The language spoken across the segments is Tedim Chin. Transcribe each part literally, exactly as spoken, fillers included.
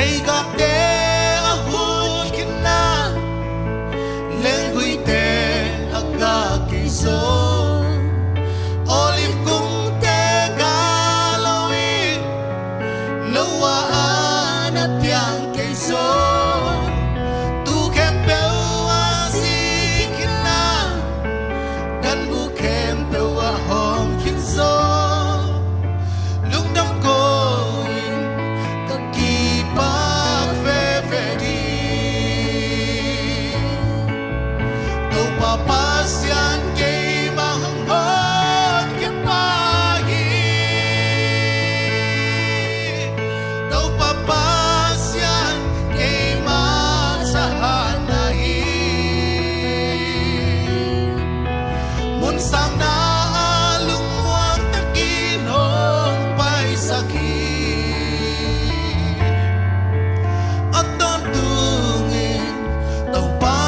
Theigate a hut khin a, lengguite a gah kei zaw, Olive kungte gah lo in, lo ah a na piang kei zaw, tu khempeuh a si khin a, ganbu khempeuh a hawm khin zaw, lungdam ko in ka kipak veve ding. Topa Pasian keimah hong honkhia pa hi. Topa Pasian keimah thahatna hi. Mun sangna ah lungmuang takin hong paisak hi. A tawntungin Topa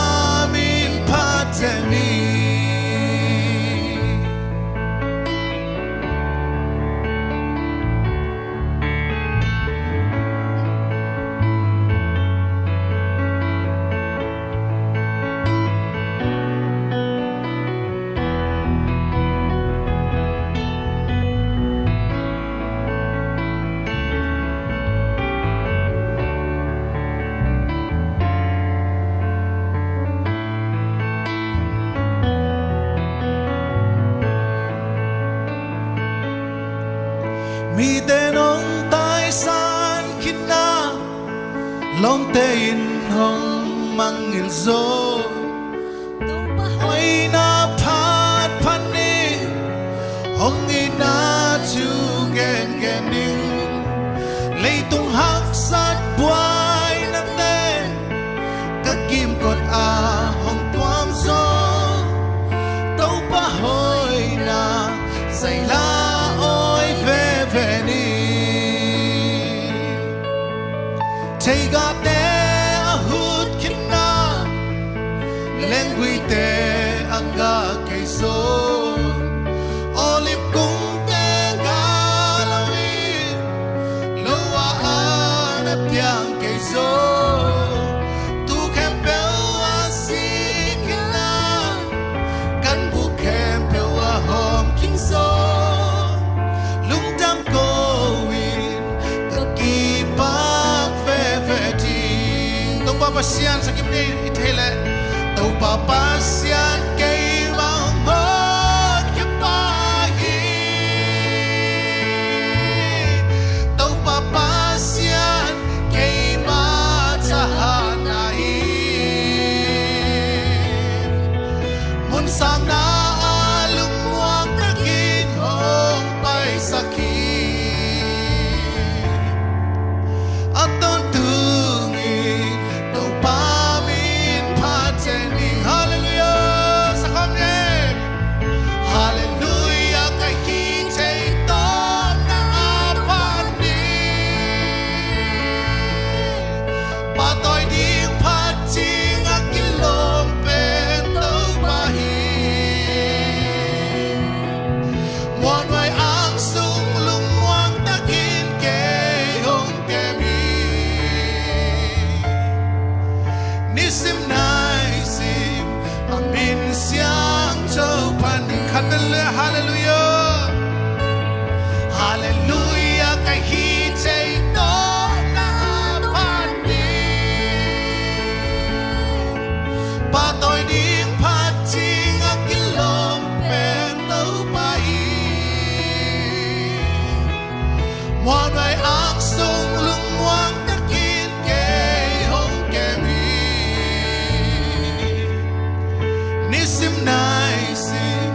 min phat ciat ni. Mite nong taisan khin a, lawmte in hong mangngilh zaw, Topa hoihna phat phat ni. Hong itna thu gengen ning, leitung haksat buainate ka kimkot ah hong tuam zaw, Topa hoihna zai la awi veve ni. Theigate a hut khin a, lengguite a gah kei zaw, Olive kungte gah lo in, lo ah a na piang kei zaw, tu khempeuh a si khin a, ganbu khempeuh a hawm khin zaw, lungdam ko in ka kipak veve ding. Topa Pasian, sa kim ni, i thei leh. Topa Pasian keimah hong honkhia pa hi. Topa Pasian keimah thahatna hi. Mun sangna ah lungmuang takin hong paisak hi. A tawntungin Topa min phat ciat ni. Halleluiah. Sa khawm ni. Halleluiah, ka hih thei tawpna a phat ni. Pahtawi ding phat ding a kilawm pen Topa hi. Muanhuai ang sung lungmuang takin kei hong kem hi. Nisim naisim a min siangtho phat ni. Khat pen le, halleluiah. Halleluiah, ka hih thei tawpna a phat ni. Pahtawi ding phat ding a kilawm pen Topa hi. Muanhuai ang sung lungmuang takin kei hong kem hi. Nisim naisim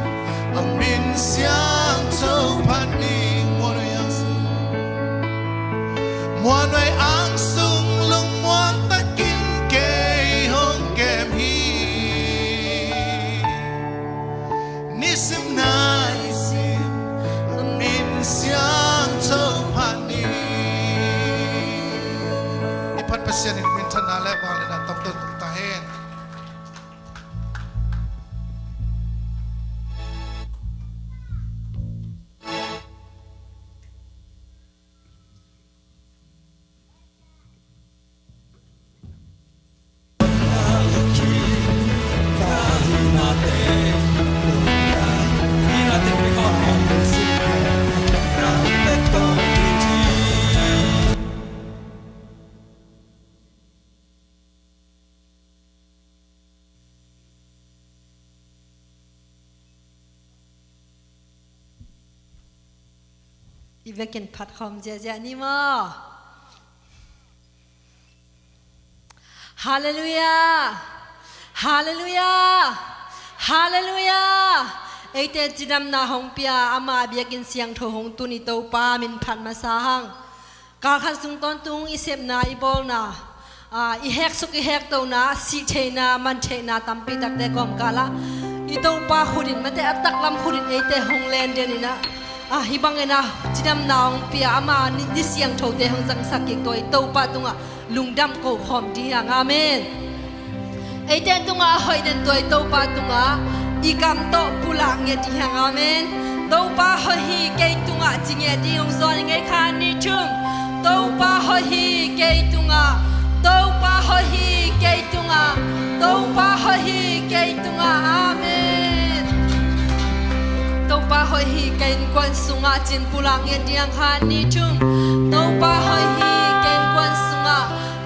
a min siangtho phat ni. Muanhuai ang sung, muanhuai ang sung lungmuang takin kei hong kem hi. Nisim naisim a min siangtho phat ni. I phat Pasian in minthanna le vangliatna tawh tun ta hen. I vekin phat khawm ziahziah ni maw? Halleluiah. Halleluiah. Halleluiah. Eite cidamna hong pia, ama biakinn siangtho hong tun i Topa min phat masa hang. Kalkhat sung tawntung i sepna, i bawlna, aa, i heksuk i hektona, sih theihna, man theihna tampi takte kawmkalah i Topa khut in, mate, a taklam khut in eite hong len den in ah, aa, hih bangin ah cidamna hong pia, ama ni, ni siangthote hong zangsak kik tua i Topa tungah lungdam ko khawm ding hi hang. Amen. Eite tungah a hoih den tua i Topa tungah i kam tawh pulak ngiat ding hi hang. Amen. Topa hoih hi kei tungah ci ngiat ding, hong zawn i ngei, khat, nih, thum. Topa hoih hi kei tungah. Topa hoih hi kei tungah. Topa hoih hi kei tungah. Amen. Topa hoih hi kei innkuan sungah ci-in pulak ngiat ding hi hang, khat, nih, thum. Topa hoih hi kei innkuan sungah.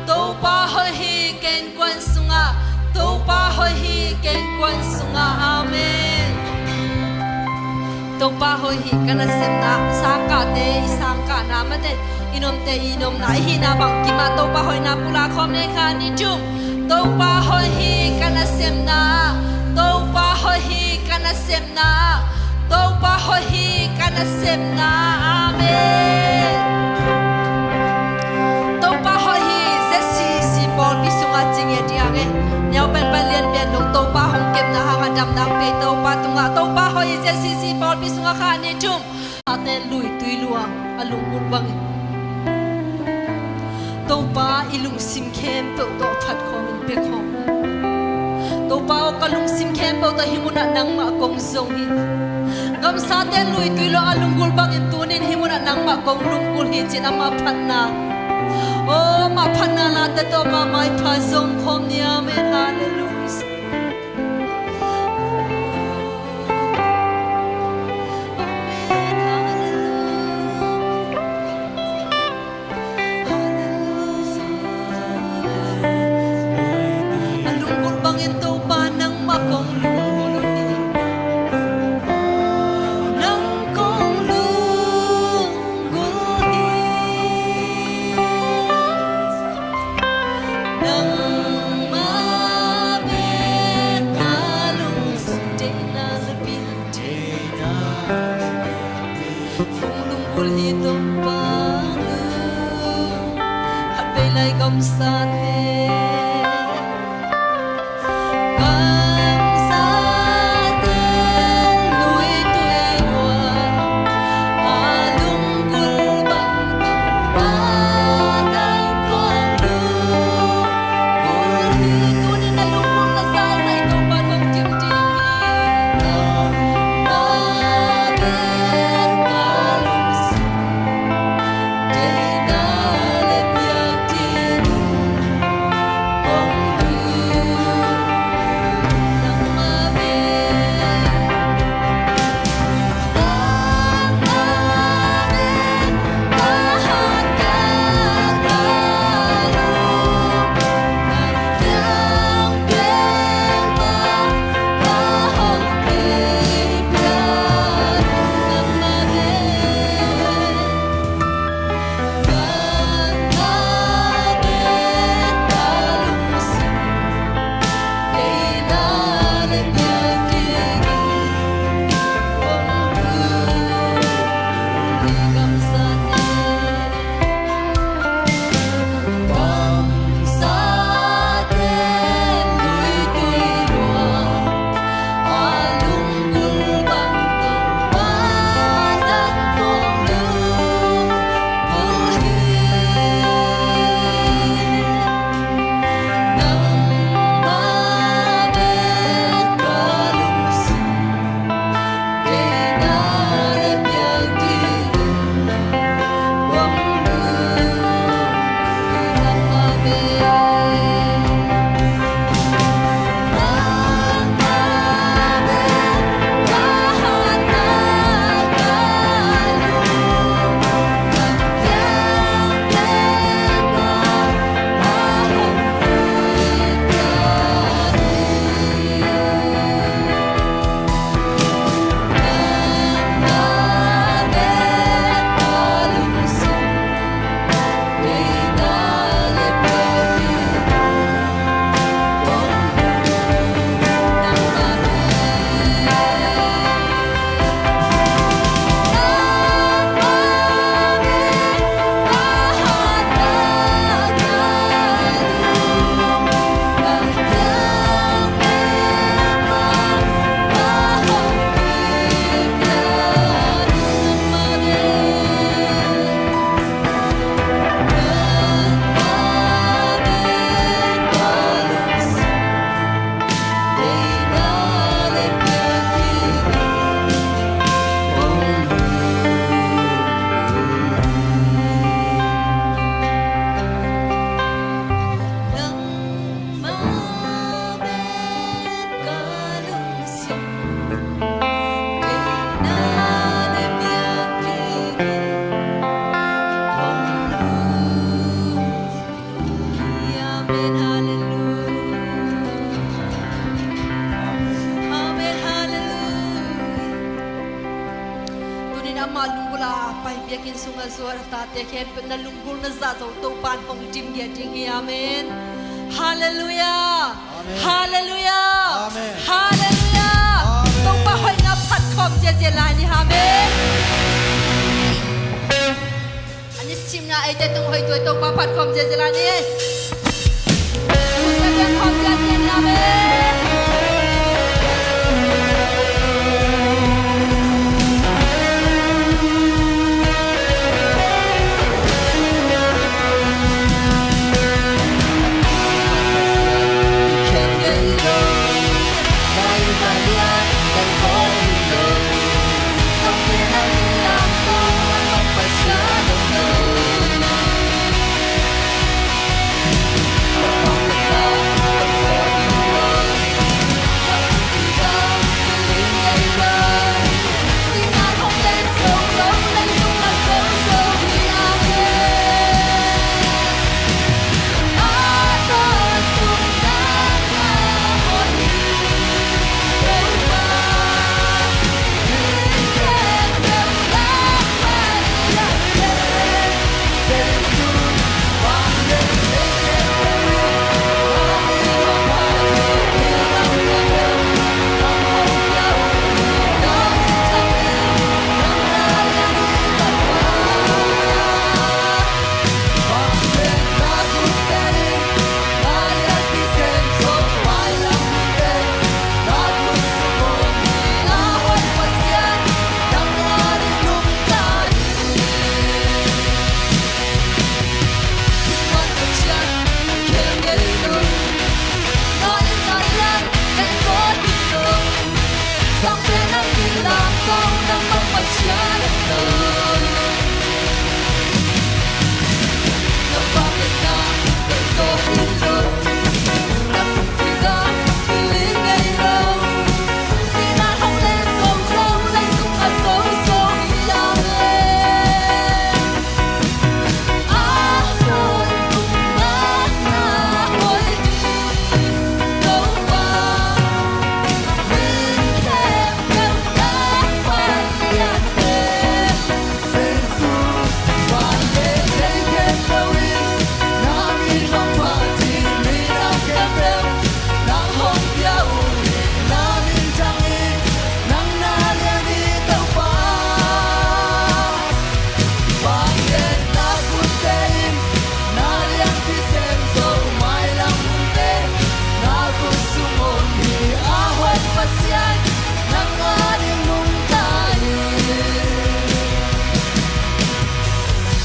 Topa hoih hi kei innkuan sungah. Topa hoih hi kei innkuan sungah. Amen. Topa hoih hi ka nasepna, sangkahte i sangkahna, mate, i nomte i nomna, i hihna bangkim ah Topa hoihna pulak khawm ni, khat, nih, thum. Topa hoih hi ka nasepna. Topa hoih hi ka nasepna. Topa hoih hi ka nasepna. Amen. Topa hoih hi, Z C C pawlpi sungah ci ngiat ding hi hang e. Neu penpen lian pian dong, Topa hong kepna hang a damna hong pia i Topa tungah. Topa hoih hi, Z C C pawlpi sungah, khat, nih, thum. Tate lui tui lua a lunggulh bangin Topa i lungsim khempeuh tawh phat khawm in, pia khawm. Topa aw, ka lungsim khempeuh tawh hih munah nangmah kong zong hi. Gamsate lui tui lua a lunggulh bangin tuni-in hih munah nangmah kong lunggulh hi ci-in ama phatna, aw, ama phatna late tawh ama maipha zong khawm ni. Amen. Halleluiah. A lunggulh bangin Topa nangmah kong lunggulh hi. Nang kong lunggulh hi. Nangmah bek ka lungsim deihna le piang, deihna le piang, kong lunggulh hi Topa. Khatvei lai gamsate, gamsate lui tui lua a lunggulh bang, Topa nang kong lunggulh hi. Tuni-in a lunggulhna zahzah i Topa kong kim ding hi. Nangmah bek ka lungsim deihna le piang ding, Amen, halleluia. Amen, halleluia. Tunin amah lunggulh a pai biakinn sungah zuan a tate khempeuh na lunggulhna zah zong Topa'n hong dimgiat ding hi. Amen. Halleluia. Amen. Halleluia. Amen. Halleluia. Amen. Topa hoihna phat khawm ziazia lai ni. Amen. A nisimna eite tung hoih tuai Topa phat khawm ziazia lai ni. Khut beng khawm ziazia lai ni. Amen.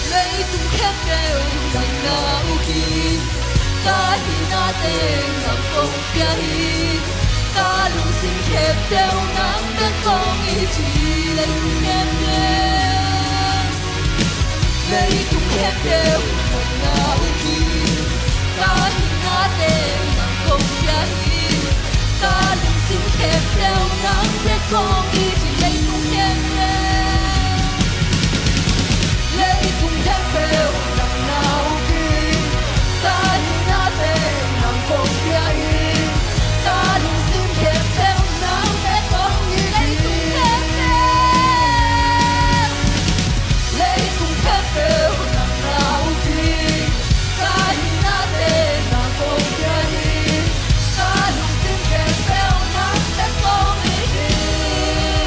Leitung khempeuh nang na uk hi, ka hinate nang kong pia hi. Ka lungsim khempeuh nang bek kong it hi. Leitung khempeuh, leitung khempeuh nang na uk hi, ka hinate nang kong pia hi. Ka lungsim khempeuh nang bek kong it hi. Leitung khempeuh, leitung khempeuh nang na uk hi, ka hinate nang kong pia hi. Ka lungsim khempeuh nang bek kong it hi. Leitung khempeuh, leitung khempeuh nang na uk hi, ka hinate nang kong pia hi. Ka lungsim khempeuh nang bek kong it hi.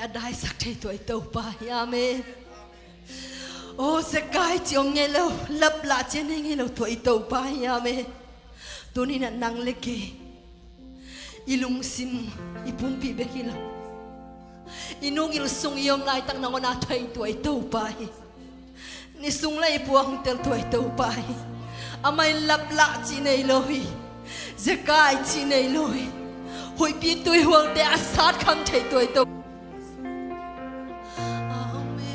a daisak thei tua i Topa hi. Amen. Aw, zekai cih om ngei lo, laplah cih a nei ngei lo tua i Topa hi. Amen. Tuni-in ah nang le kei i lungsim, i pumpi bek hi lo, i nungzui sung i om laitak nangawn a thei tua i Topa hi. Nisung le i pua hong tel tua i Topa hi. Amah in laplah cih nei lo hi. Zekai cih nei lo hi. Huihpi tuihualte a sat kham thei tua i Topa. Amen.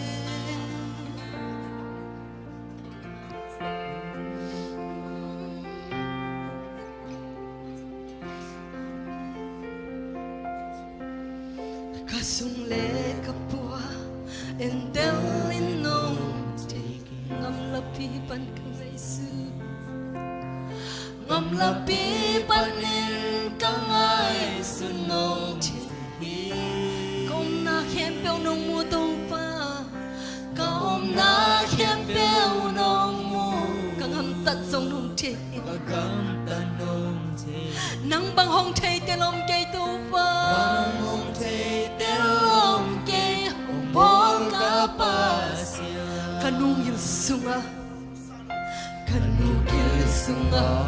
Ka sung le ka pua entel in nong thei, ngamlapi pan ka ngaihsun, ngamlapi panin ka ngaihsun nong thei hi. Ka omna khempeuh nong mu Topa, ka omna khempeuh nong mu, ka gamtat zong nong thei hi. Ka gamtat nong thei. Nang bang hong thei tel om kei Topa. Bang hong thei tel om kei, hong bawl ka Pasian. Ka nungzui sungah, ka nungzui sungah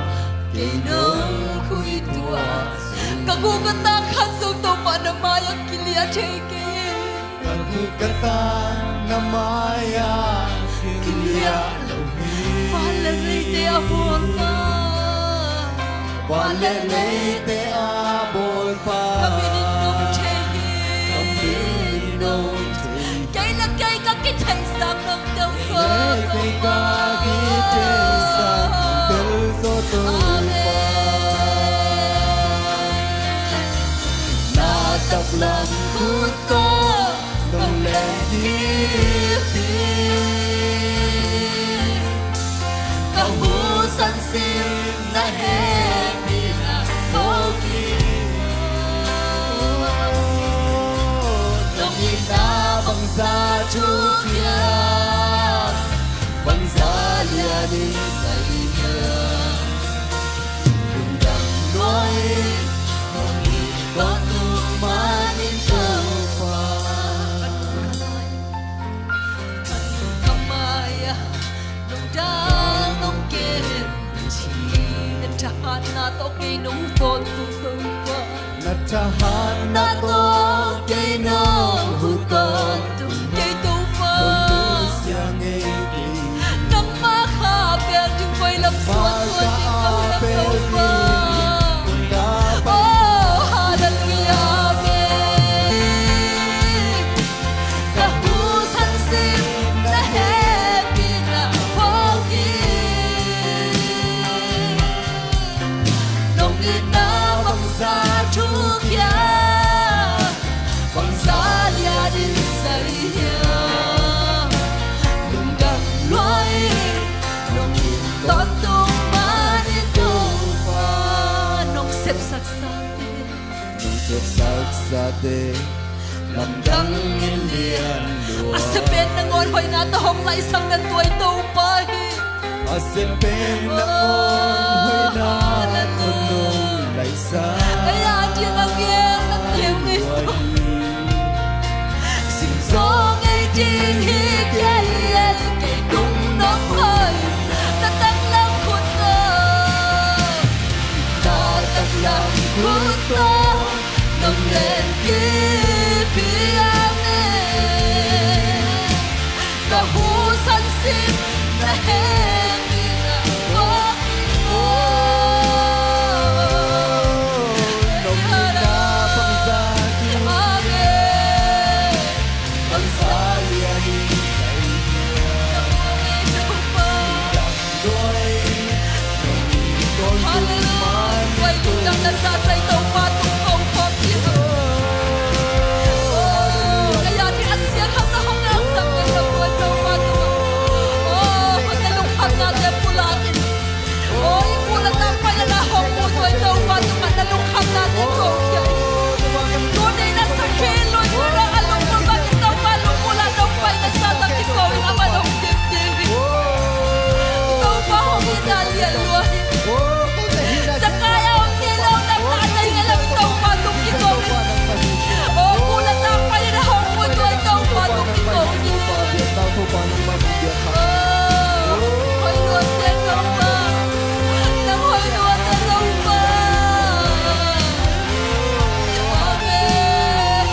kei nong khuituah. Ka gu ka ta khat zong Topa na mai-ah kiliah thei kei. Ka gu ka ta na mai-ah kiliah lo hi. Van le leite a bawlpa, van le leite a bawlpa, ka min in nong thei hi. Ka min in nong thei hi. Kei le kei ka kitheihsam nong teu Amen. Na taklam khut tawh nong len kip hi. Ka hu sansin na hehpihna phawk hi. Nong itna bangzah thuk hiam? Bangzah lianin sai hiam? Lungdam lua in, nong it tawntung manin Topa. Ka mai-ah nong dal nong kem hi. Na thahatna tawh kei nong tawntung Topa. Na thahatna tawh kei nong hu tawntung kei Topa. Tawntung sia ngei kei. Nangmah kha a pel ding koi lam suan tua ding ka hi lam Topa. Oh, hallelujah, amen. Ka hu sansin na hehpihna phawk hi. Nong itna bangzah thuk hiam? Bangzah lianin sai hiam? Lungdam lua in, nong it tawntung manin Topa. Nong sepsak sate, nong sepsak sate lamdang in lian lua. A sia pen nangawn hoihna tawh hong laihsak na tua i Topa hi. A sia pen nangawn hoihna tawh nong laihsak. Ei a ding a gel na teng hi. Sim zaw ngei ding hi kei en, kei tung nong hoih. Na taklam khut tawh, na taklam khut tawh nong len kip hi. Amen. Ka hu sansin na hehpihna phawk hi. Nong itna bangzah thuk hiam? Amen. Bangzah lianin sai hiam? Hallelujah. Tua i lungdam na sa sai Topa tung kong khawm hi. Oh, ka yat hi a siang hang na hong na sam na tua Topa tung. Oh, na lungkhamnate pulak in. Oh, i pu le tang paina na hong mu tua Topa tung na lungkhamnate ko khia. Tuni na sakhi lui tua a lungkul bang Topa lungkul a nong paina sa tang kiko in a man hong Topa hong itna lian lua hi. Zakai a om kei lo na ka tei ngai lo Topa tung kiko hi. O pu le tang pai na hong mu tua Topa tung kiko hi. O hoih lua te Topa. Nang hoih lua te Topa. Amen.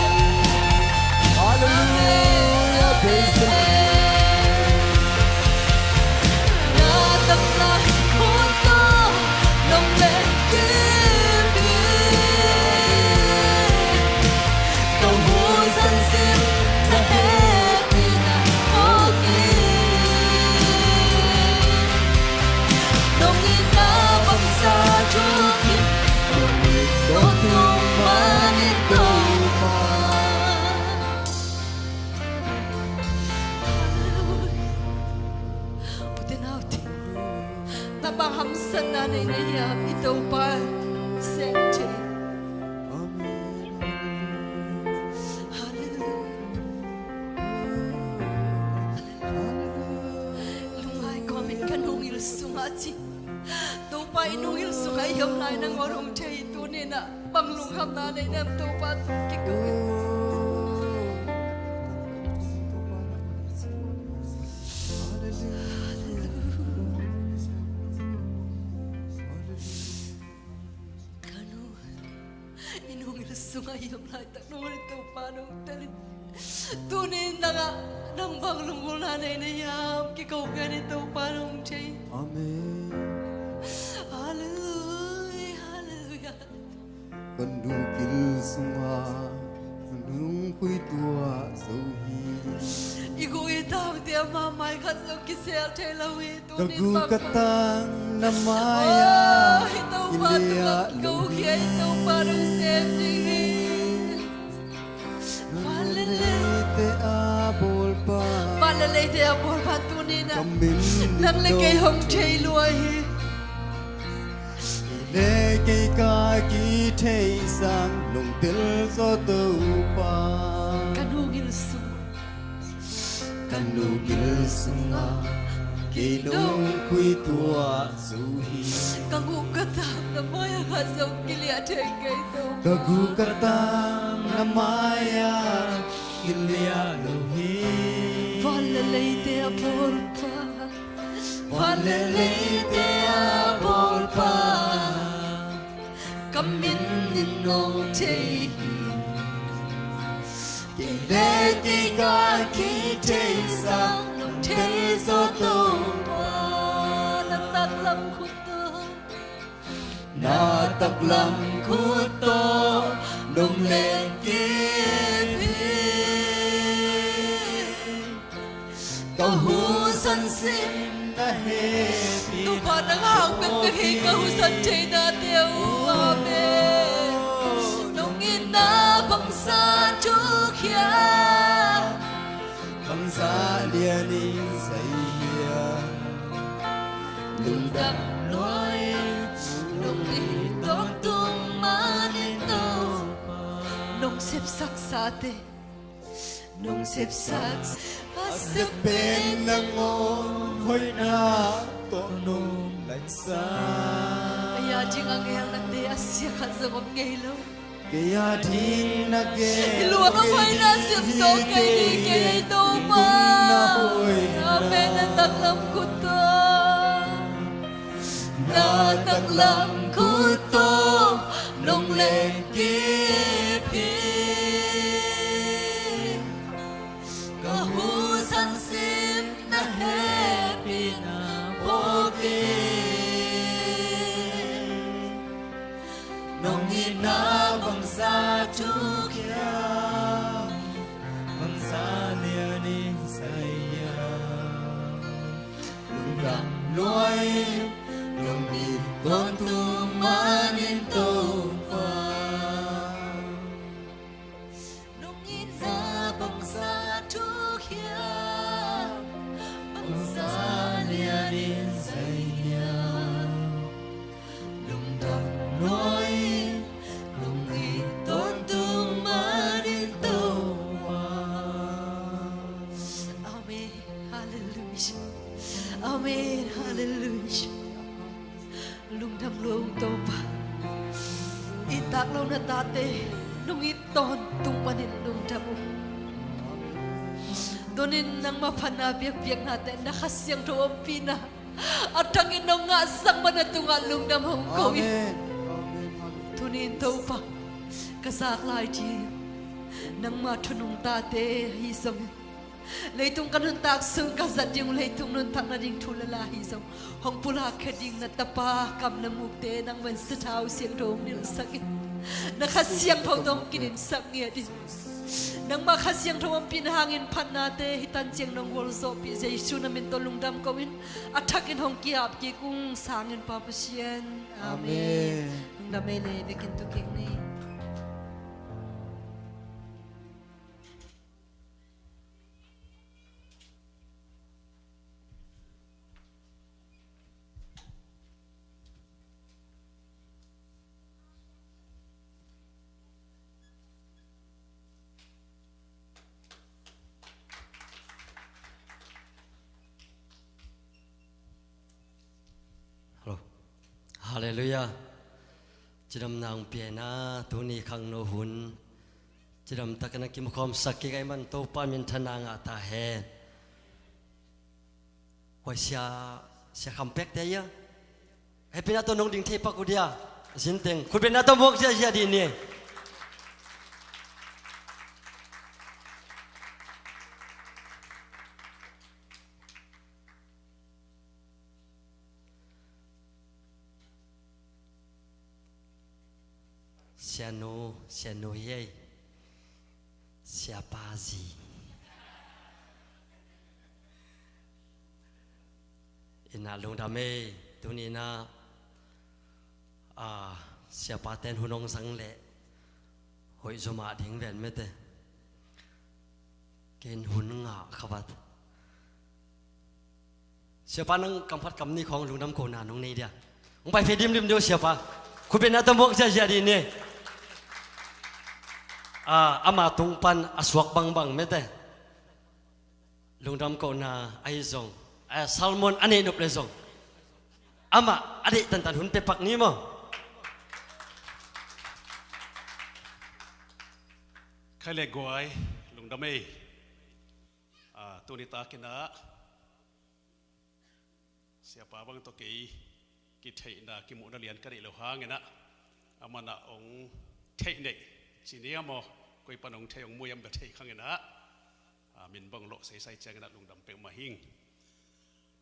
Hallelujah. Praise the Lord. Hallelujah. U te nau te, na bang hamsatna nei na hiam i Topa seng thei. Amen. Hallelujah. Lungngai kawmin ka nungil sungah ci. Topa i nungil sungah i om lai nangawn hong thei. Tuni na bang lungkhamna nei na hiam Topa tung kiko in. Ka nu, i nungil sungah i om laitak nungah i Topa nong tel in. Tuni nangah nang bang lunggulhna nei na hiam kiko ngiat in Topa nong thei. Amen. Hallelujah, hallelujah. Ka nungkil sungah, ka nung Khui tua zo hi. I guh i tangte ama mai khat zong kisel thei lo hi. Ka tunin guh ka tang na mai-ah, oh, hi Topa tungah ko khia hi. Topa nong sem ding hi. Van le leite a bawlpa, van le leite a bawlpa tuninah nang le kei hong thei lua hi. Kei le kei ka kithei sang nong tel zaw Topa. Ka nu gil sung, ka nu gil sungah kei nong khui tua zo hi. Ka guh ka tang na mai-ah khat zong kiliah thei kei Topa. Ka guh ka tang na mai-ah kiliah lo hi. Van le leite a bawlpa, van le leite a bawlpa, ka min in nong thei hi. Kei le kei ka kithei sang nong thei zaw Topa. Na taklam khut tawh, na taklam khut tawh nong lenkip hi. Ka husan sim na hehpihna, Topa nang hang peuhpeuh hi ka husan theihnate uh. Amen. Nong itna bangzah thukhia, bangzah lianin zai hiam? Lungdam lua-in nong it tawntung manin Topa. Nong sepsaksate, nong sepsak a sep pen nangawn hoihna tawh nong laisa. Ei a ding a ngelnate a sia khat zong om ngei lo. Kei a ding na gel, i luang a hoihna siam zaw kei ding, kei Topa. Amen. Na taklam khut tawh, na taklam khut tawh nong lenkip hi. Ka husan sim na hehpihna phawk hi. Nong itna bangzah thukhia, bangzah lianin zai hiam? Lungdam lua-in nong it tawntung manin Topa. Nong itna bangzah thukhia, bangzah lianin zai hiam? Lungdam lua-in nong it tawntung manin Topa. Amen. Halleluiah. Amen. Halleluiah. Lungdam lua ung Topa. I tak lo na tate nong it tawntung manin lungdam ung. Tunin nangmah phatna biakpiaknate, na Kha Siangtho ompihna a thangin nong ngahsak man a tungah lungdam hong ko in. Amen. Amen. Halleluiah. Tunin Topa, ka zak lai ding nangmah thunung tate ahi zongin, leitung ka nuntak sung ka zat ding uh, leitung nuntak nading thu le la ahi zong, hong pulakkhia ding na tapa kam le mukte nangman sathau siangtho hong nilhsak in, na Kha Siangtho tawh hong kininsak ngiat in. Nangmah Kha Siangtho ompihna hangin phatnate hih tan ciang nong gualzawhpih Jesu na min tawh lungdam ko in, a thakin hong ki-ap kik ung sangin Pa Pasian. Amen. Amen. Lungdam ei le, biakinn tu kik ni. Hallo. Halleluiah. Cidamna hong pia in, tuni khangno hun cidam takin a kimukhawmsak kik ahih man Topa minthanna ngah ta hen. Huai sia, sia kham pekte ia. Hehpihna tawh nong ding thei pak uh dia. Zinteng khutbetna tawh muak ziahziah dih ni. Sianu, sianu hi ei. Siapa zi. Ina lungdam ei, tuni ina, a, siapa ten hun hong zang leh hoih zomah ding ven mete. Ken hun ngah khavat. Siapa nang kamphat kamni khawng lungdam kohna nong nei dia. Hong pai fe dimdim deuh siapa. Khupina tamuak ziazia di ni. A, ama tung pan a suak bangbang mete. Lungdam kohna ahi zong, a, sermon a neih nop le zong, amah a deih tantan hun pe pak ni maw. Khai le guai, lungdam ei. A, tuni takin ah siapa bang tawh kei kitheihna kimuhna lian ka neih loh hangin ah, aman ah hong theih neih ci ni a maw, koi pan hong theih hong muh hiam bel theih khangin ah, a, min bang lawh seisai ciangin ah lungdam peuhmah hing.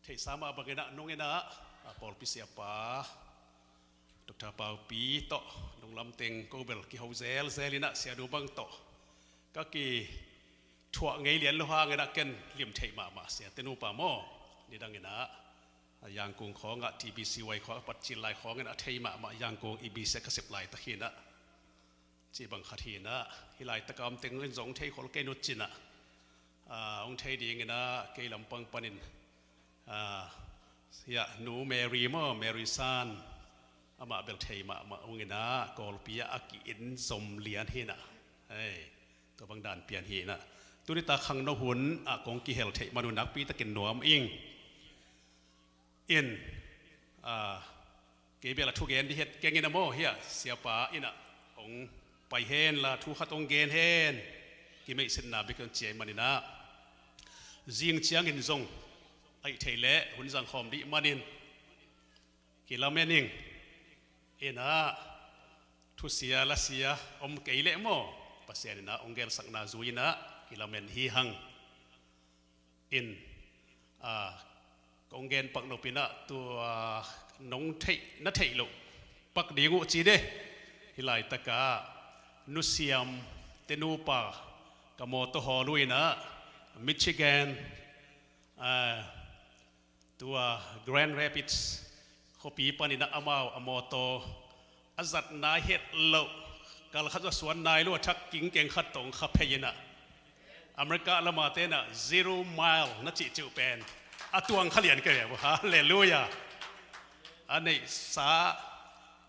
Theihsa mah bangin ah nungin ah, a, pawlpi siapa Doctor Paupi tawh nunglam teng ko bel kiho zelzel in ah sianu bang tawh ka kithuah ngei lian lo hangin ah ken lim theih mahmah, siate nupa maw. Nidangin ah, a, Yangon khawngah T B C Y khawng a pat cil lai khawngin a thei mahmah, Yangon E B C ka sep laitak hi in ah. Cih bang khat hi in ah, hih laitak a om teng in zong hong thei khol kei nut cin ah, a, hong thei dingin ah kei lampang panin, a, hiah Nu Mary maw, Mary San, amah bel thei mahmah ung in ah, Kawlpi ah a ki-in zom lian hi in ah. Hei, tua bang dan pian hi in ah. Tuni ta khangno hun ah kong kihel theih man un nakpi takin nuam ing. In, a, kei bel a thugen di het keng in a maw, hiah siapa in ah hong pai hen la thu khat hong gen hen. Kimeihsetna bek hong ciai man in ah, zing ciangin zong ahih theih leh hun zang khawm dih manin kilamen ing. In ah thusia lasia om kei leh maw, Pasian in ah hong gelsakna zui in ah kilamen hi hang. In, a, kong gen pak nop in ah tua nong theih, na theih loh pak ding uh ci de. Hih laitak ah Nu Siam te nupa ka mawtaw hawl uh in ah Michigan, a, tua Grand Rapids khuapi panin ah amau a mawtaw a zat nai het loh, kal khat zong a suan nai lo a thak kingkeng khat tawh hong kha phei in ah, America lam a te in ah zero mile na cihcih uh pen a tuang kha lian kei ve. Halleluiah. A neihsa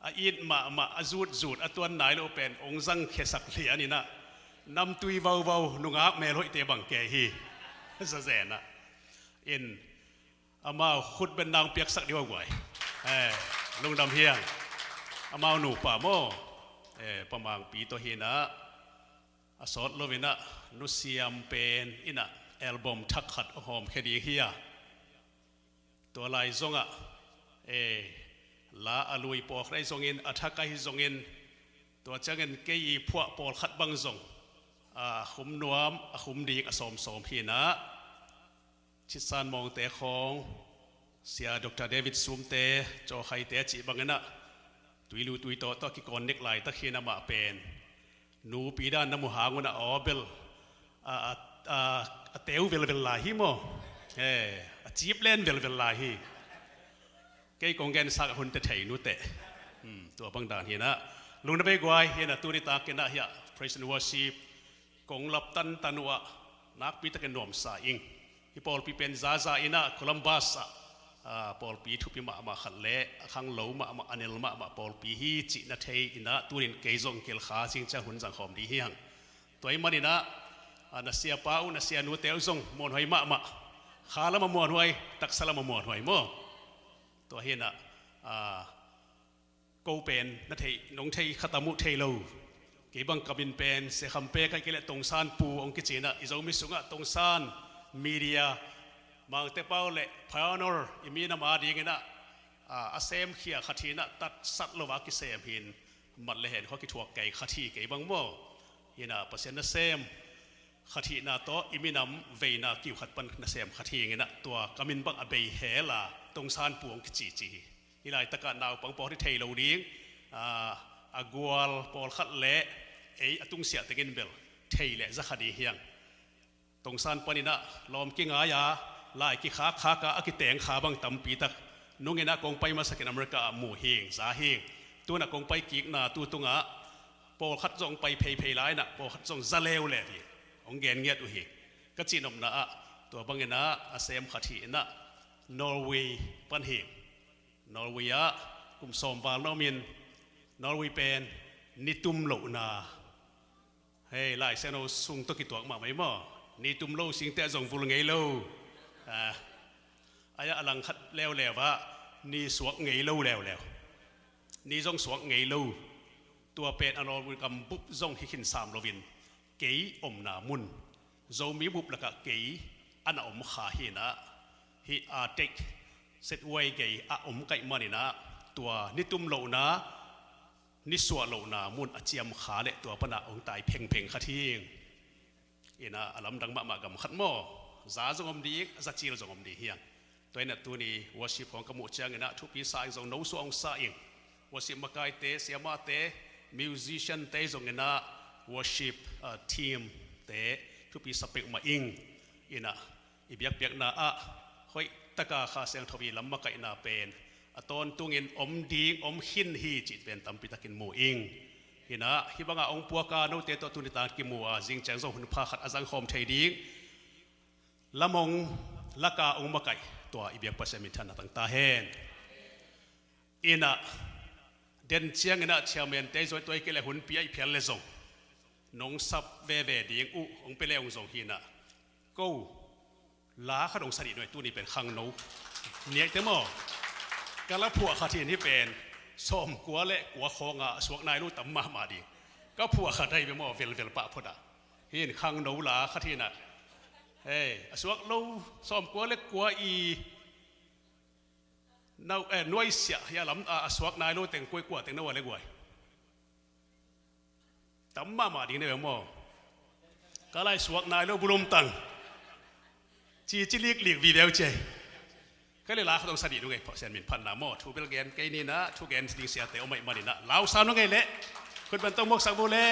a it mahmah, a zutzut a tuan nai lo uh pen hong zangkhiasak lian in ah, namtui vauvau nungak mel hoihte bang kei hi. Zazen ah. In, amau khut beng nang piaksak dih uh a guai. Eh, lungdam hi hang. Amau nupa maw, eh, Pa Mangpi tawh hi in ah, a sawt lo in ah Nu Siam pen in ah album thak khat hong hawmkhia ding hi a. Tua lai zongah, eh, la a lui pawlkhat ahi zongin, a thak ahi zongin, tua ciangin kei i phuah pawlkhat bang zong, a, khum nuam, a khum ding a sawmsawm hi in ah, Chitsan Mawngte khawng, Sia Doctor David Sumte, Cawkhaite a cih bangin ah, Tuilu Tuitawh tawh a kikawn nek laitak hi in amah pen nupi dan na mu hang un ah aw bel a, a, a, a teu velvel lai hi maw? Eh, a cip len velvel lai hi. Kei kong gensak a hun te thei nu teh. Hmm, tua bang dan hi in ah, lungdam ei guai. Hi in ah tuni takin ah hiah praise and worship kong lap tantan uh ah nakpi takin nuamsa ing. Hih pawlpi pen zaza in ah Columbus ah, a, pawlpi thupi mahmah khat le a khanglo mahmah, a nel mahmah pawlpi hi cih na thei in ah tunin kei zong kilkha zing ciang hun zang khawm ding hi hang. Tua ahih manin ah, a, na siapa uh, na sianute uh zong muanhuai mahmah. Kha lam a muanhuai, taksa lam a muanhuai maw. Tua hi in ah, a, ko pen na theih, nong theih khat a muh thei lo. Kei bang ka min pen Sia Kham Pek ahih kei leh Tong San Pu hong kici in ah, i Zomi sungah Tong San, media, Mangte Pau le pioneer i minam a dingin ah, a, a semkhia khat hi in ah, tatsat lo a kisem hi in, mat le hen khua kithuak kei khat hi kei bang maw. Hi in ah Pasian nasem khat hihna tawh i minam veina kiu khat pan nasem khat hi in ah, tua ka min bang a bei hel a, Tong San Pu hong kici ci hi. Hih laitak ah naupang pawlkhat i thei lo ding, a, a gual pawlkhat le ei a tungsiah tengin bel thei le za kha ding hi hang. Tongsan panin ah lawm kingai a, lai kikhakkhak a, a kiteng kha bang tampi tak nungin ah kong pai masak in America ah mu hi ing, za hi ing. Tu-in ah kong pai kikna tu tungah pawlkhat zong pai pheiphei lai-in ah pawlkhat zong za leuleu hi. Hong gen ngiat uh hi. Ka cihnopna ah tua bangin ah a sem khat hi in ah Norway pan hi ing. Norway ah kum sawm val na om in, Norway pen nitum lohna. Hei, Lai Siangtho sung tawh kituak mahmah hi maw? Nitum lo singte zong vul ngei lo. Ah, a langkhat leuleu ah ni suak ngei lo leuleu. Ni zong suak ngei lo. Tua pen a Norway gam bup zong hi khin sam loin kei omna mun, Zomi bup lakah kei a na om kha hi in ah, hih Arctic, Siberia gei a om ka hih manin ah tua nitum lohna, nisuah lohna mun a ciam kha leh tua pan ah hong tai phengpheng khat hi ing. In ah a lamdang mahmah gam khat maw? Za zong om ding, za cil zong om ding hi hang. Tua in ah tuni worship khawng ka muh ciangin ah thupi sa ing, zong no suah hong sa ing. Worship makaite, siamahte, musician-te zongin ah worship, ah, team-te thupi sa peuhmah ing. In ah i biakpiakna ah hoih taka Kha Siangtho i lam makaihna pen a tawntungin om ding, om khin hi cih pen tampi takin mu ing. In ah hih banga hong puak a note tawh tuni tan kimu a zing ciang zong hunpha khat a zangkhawm thei ding lam hong lak a hong makaih tua i biak Pasian minthanna tang ta hen. In ah den ciangin ah chairman-te zong tua hi kei leh hunpi ah i phial leh zong nong sap veve ding uh hong pia leh hong zong hi in ah, ko la khat hong sa dih nuai, tuni pen khangno. Niaite maw? Ka la phuah khat hi in, hih pen sawmkua le kua khawng a suak nai lo tam mahmah ding. Ka phuah khat ahi ve maw, velvel pah phot ah. Hih in khangno la khat hi in ah. Hei, a suak lo sawmkua le kua i nau, eh, nuaisiah hi a lam a, a suak nai lo teng koi kua teng na ua le guai. Tam mahmah ding na ve maw? Ka lai suak nai lo bulum tang. Ci ci liklik vive uh ci ei. Ka le la khat hong sa dih nung ei, Pasian min phatna maw? Thu bel gen kei ni in ah, thu gen ding siate om ahih manin ah lau sa nung ei leh. Khut beng tawh muaksak bo le.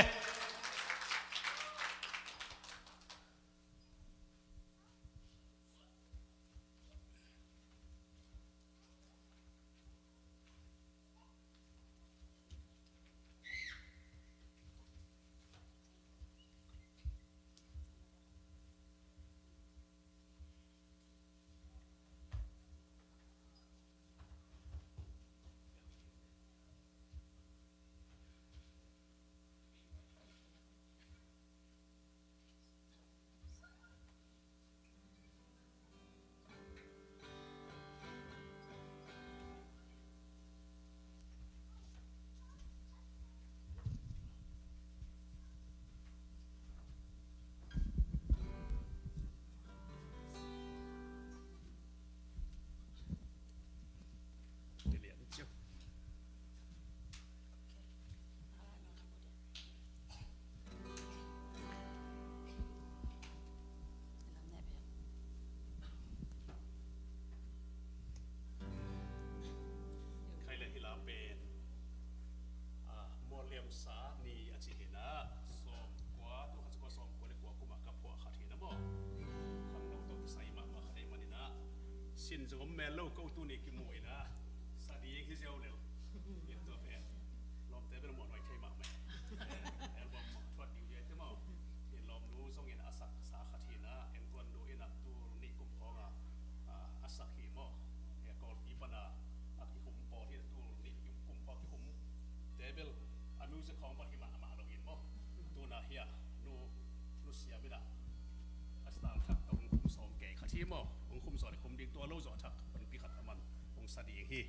Khai le hih la pen, ah, mualliamsa ni a ci hi in ah, sawmkua, tu khat sawmkua, sawmkua le kua kum ah ka phuah khat hi in ah maw. Khangno tawh kisai mahmah khat ahih manin ah, sin zong om mel lo, ko tuni kimu in ah, sa ding hi ziau lel. Tua pen lawmte bel muanhuai thei mahmah. Album thuat ding hi a te maw. Hi lawmnu zongin a saksa khat hi in ah, England nu in ah tul nih kum khawng a, a, a sak hi maw. Hi a Kawlpi pan a, a kihum pawl hi a, tul nih kum khawng kihum. Te bel a music khawng bang hi mahmah lo in maw. Tuna hi a nu, nu siam in ah a style thak tawh hong khum sawm kei khat hi maw. Hong khum sawm le khum ding tua lo zawh thak, hong pi khat a man hong sa ding hi.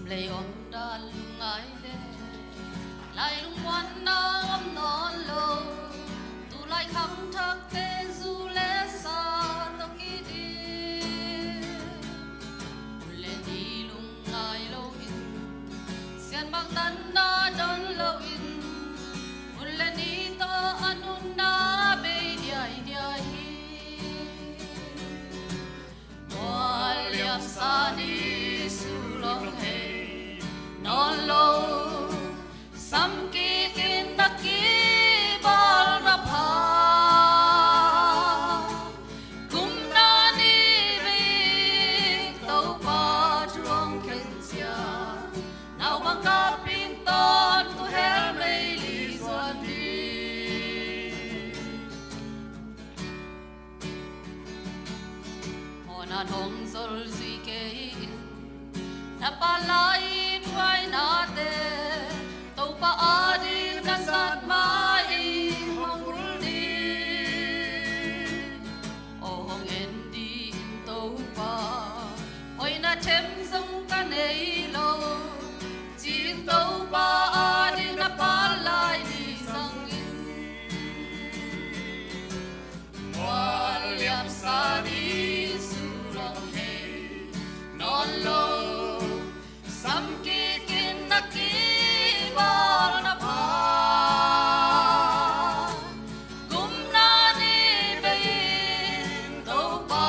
Lei om dan lungngai le, lai lungmuanna om nawn lo. Tulai khangthakte zu le sa tawh kidin, hun le ni lungngai loin, sianmak natna don loin, hun le ni tawh a nunna bei diaidiai hi. Mual liamsa ni sulong hei nawn lo, samkitin na kibawl na pha. Kumna ni bei Topa thu hong khen ciang, naupang kapin tawntung hel mei li zuan ni. Mawhna hong zol zui kei in, na palai thuainate, Topa ading na zat ma-in hong hul ni. Aw hong en dih in Topa, hoihna them zong ka nei lo, ci-in Topa ading na palai ni zangin. Mual liamsa ni sulong hei nawn lo, samkitin na kibawl na pha. Kumna ni bei Topa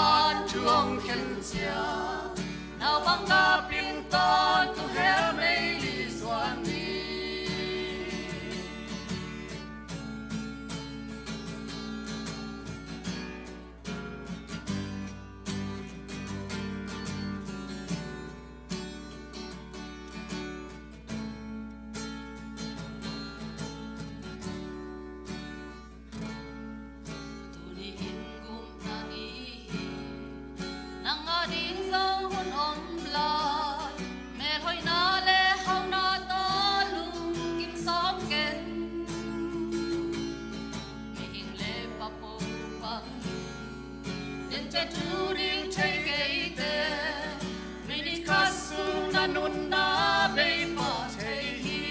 thu hong khen ciang, naupang kapin tawntung hel mei li zuan ni. Tuni in gupna ni hi, nang ading zong hun om lai, melhoihna le hauna tawh lungkim sawm ken. Mihing le papo bang hi, dente tu ding thei keite, minit khat sung na nunna bei pah thei hi.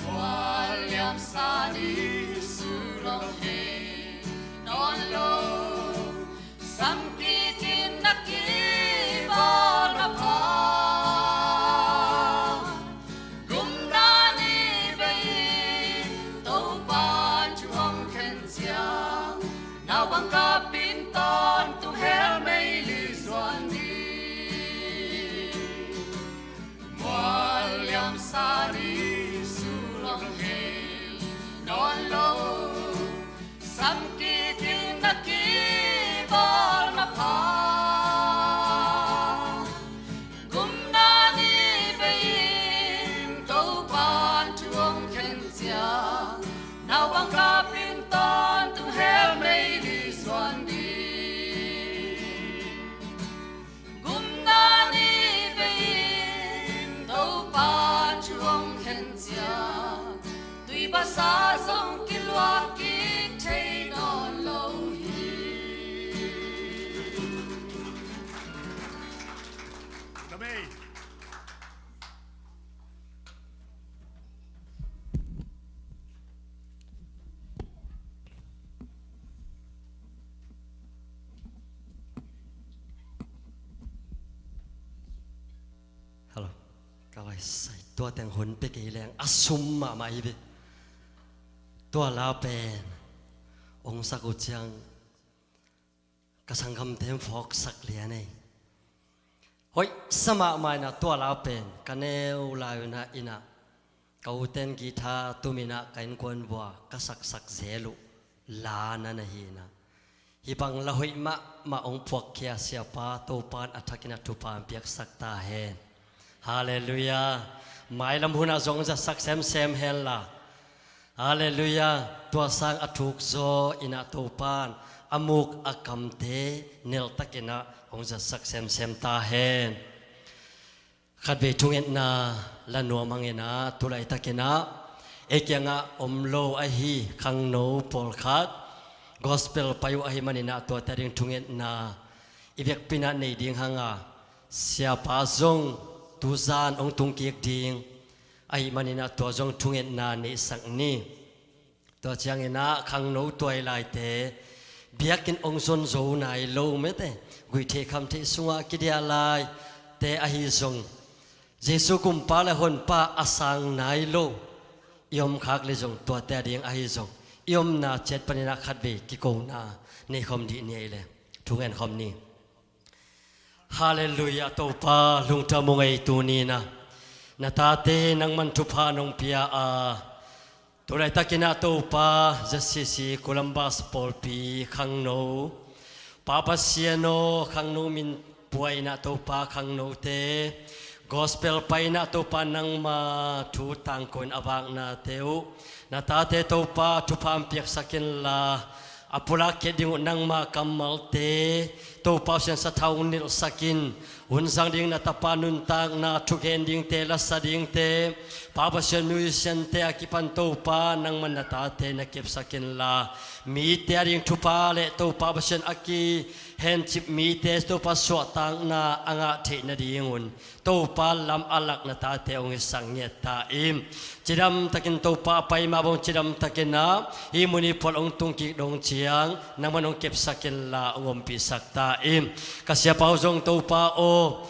Mual liamsa ni sulong hei nawn lo, samkitin na kibawl na pha. Kumna ni bei Topa thu hong khen ciang, naupang kapin tawntung hel mei li zuan ni. Mual liamsa ni sulong hei nawn lo, samkitin na kibawl na pha. Kumna ni bei Topa thu hong khen ciang, naupang kapin tawntung hel mei li zuan ni. Kumna ni bei Topa thu hong khen ciang, tuibasa zong kiluah kik thei nawn lo hi. Amen. Hello. Ka lai sai tua teng hun pe kei leng a sum mahmah hi ve. Tua la pen ong sak uh ciang ka sanggamte in phawksak lian ei. Hoih sa mahmah inah tua la pen ka neu lai unah inah ka uten guitar tum inah ka innkuan vua ka saksak zel uh la na na hi inah. Hih bang la hoih mahmah ong phuakkhia siapa Topan a thakin a thupha piaksak ta hen. Halleluiah. Mailam hunah zong zatsak semsem hen la. Halleluiah. Tua sang a thuk zaw inah Topan a muk a kamte neltak inah hong zatsak semsem ta hen. Khatvei thungetna la nuam hang inah tulaitakinah ei kiangah om lo ahi khangno pawlkhat gospel pai uh ahi maninah tuate a ding thungetna i vekpinah nei ding hanga Siapa zong tuzan hong tung kik ding ahih manin ah tua zong thungetna neihsak ni. Tua ciangin ah khangno tuai laite, biakinn hong zon zo nai lo mete, guihtheih khamtheih sungah kidiah laite ahi zong, Jesu kumpa le honpa a sang nai lo i om khak le zong, tuate ading ahi zong, i omna ciat panin ah khatvei kikona nei khawm dih ni ei le. Thungen khawm ni. Halleluiah. Topa lungdam ung ei, tuni-in ah na tate nangman thupha nong pia a, tu laitakin ah Topa, Z C C Columbus pawlpi khangno, Pa Pasian aw, khangno min pua in ah Topa, khangnote gospel pai in ah Topa, nangma thu tangko in a vaknate uh na tate Topa thupha hong piaksak inla, a pulak khit ding uh nangma kammalte Topa Pasian sathau hong nilhsak in, hun zang ding na tapa nuntakna, thugen dingte, lasa dingte, Pa Pasian, musiciante a kipan Topa nangman na tate na kepsak inla, mite ading thupha le Topa Pasian a kihencip mite Topa suahtakna a ngah theih nadingun Topa lam a lak na tate hong hisak ngiat ta in. Cidamtakin Topa a pai mah bang cidamtakin ah hih mun hih phual hong tung kik dong ciang nangman hong kepsak inla hong ompihsak ta in. Ka siapa uh zong Topa aw,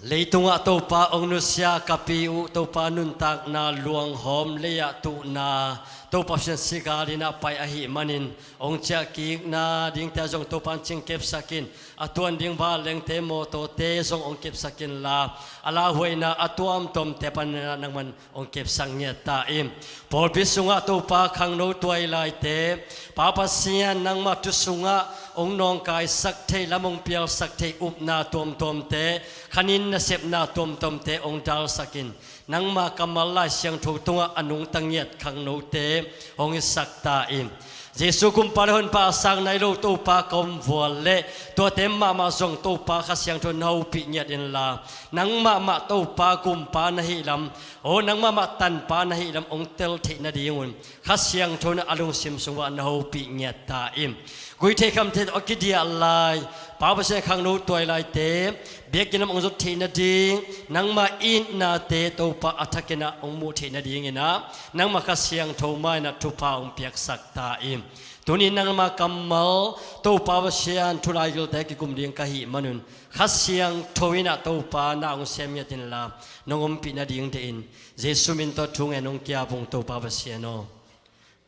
leitungah Topa hong nusia ka pi uh Topa nuntakna luanghawm lei-ah tuhna Topa Pasian sigal in ah pai ahih manin hong ciahkikna dingte ah zong Topa hong cingkepsak in, a tuan ding vanlengte, mawtawte zong hong kepsak inla, a lauhuaina a tuamtuamte panin ah nangman hong kepsak ngiat ta in. Pawlpi sungah Topa khangno tuai laite, Pa Pasian nangma thu sungah hong nawngkaisak thei, lam hong pialsak thei upna tuamtuamte, khanin nasepna tuamtuamte hong dalsak in, nangma kammal Lai Siangtho tungah a nungta ngiat khangnote hong hisak ta in. Jesu kumpa le honpa a sang nai lo Topa ka om vual leh tuate mahmah zong Topa Kha Siangtho na hopih ngiat inla, nang mahmah Topa kumpa na hih lam, aw, nang mahmah tanpa na hih lam hong tel theih nadingun Kha Siangtho in a lungsim sungah na hopih ngiat ta in. Guihtheih khamtheih tawh a kidiah lai Pa Pasian khangno tuai laite biakinn lam hong zot theih nading, nangma itnate Topa a thakin ah hong muh theih nadingin ah nangma Kha Siangtho mai in ah thupha hong piaksak ta in. Tuni nangma kammal Topa Pasian thu laigilte kikum ding ka hih manun Kha Siangtho in ah Topa na hong sem ngiat inla nong ompih nading deih in, Jesu min tawh thungen hong ki-ap ung Topa Pasian aw.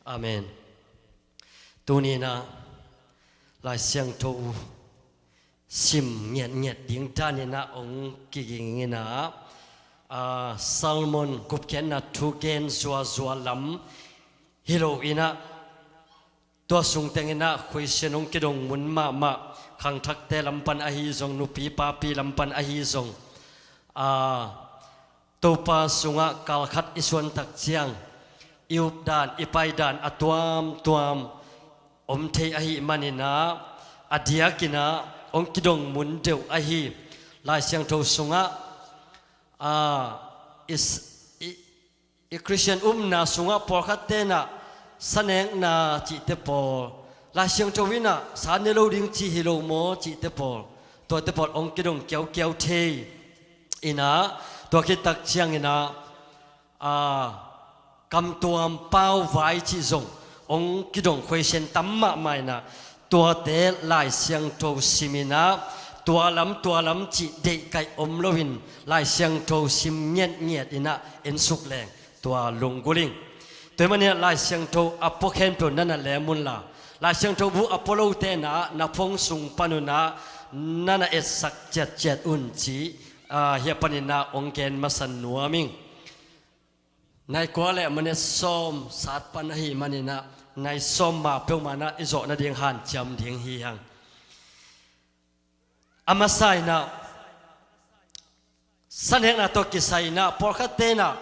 Amen. Tuni in ah Lai Siangtho sim ngiatngiat ding danin ah hong kiging in ah, ah, sermon gupkhiatna thugen zuazua lam hi lo in ah, tua sung tengin ah khuaisian hong kidong mun mahmah, khangthakte lam pan ahi zong, nupi papi lam pan ahi zong, ah, Topa sungah kalkhat i suantak ciang i updan i paidan a tuamtuam om thei ahih manin ah, a diakin ah hong kidong mun deuh ahi Lai Siangtho sungah, ah, i s-, i, i Khristian upna sungah pawlkhat ten ah sanekna cihte pawl, Lai Siangtho in ah sa ne lo ding ci hi lo maw cihte pawl, tuate pawl hong kidong kiaukiau thei in ah, tua khit tak ciangin ah, aa, kamtuam pauvai cih zong hong kidong khuaisian tam mahmah in ah, tuate Lai Siangtho sim in ah, tua lam tua lam cih deihkaih om loin Lai Siangtho sim ngiatngiat in ah en suk leng tua lunggulh ing. Tua ahih manin ah Lai Siangtho a pua khempeuh na na lem unla, Lai Siangtho bu a pua lote na, na phone sung panun ah na na etsak ciatciat un cih, aa, hih a panin ah hong gen masa nuam ing. Nai kua le minute sawm sat pan ahih manin ah nai sawm ma peuhmah in ah i zawh nading hanciam ding hi hang. A masa in ah, sanekna tawh kisai in ah, pawlkhat ten ah,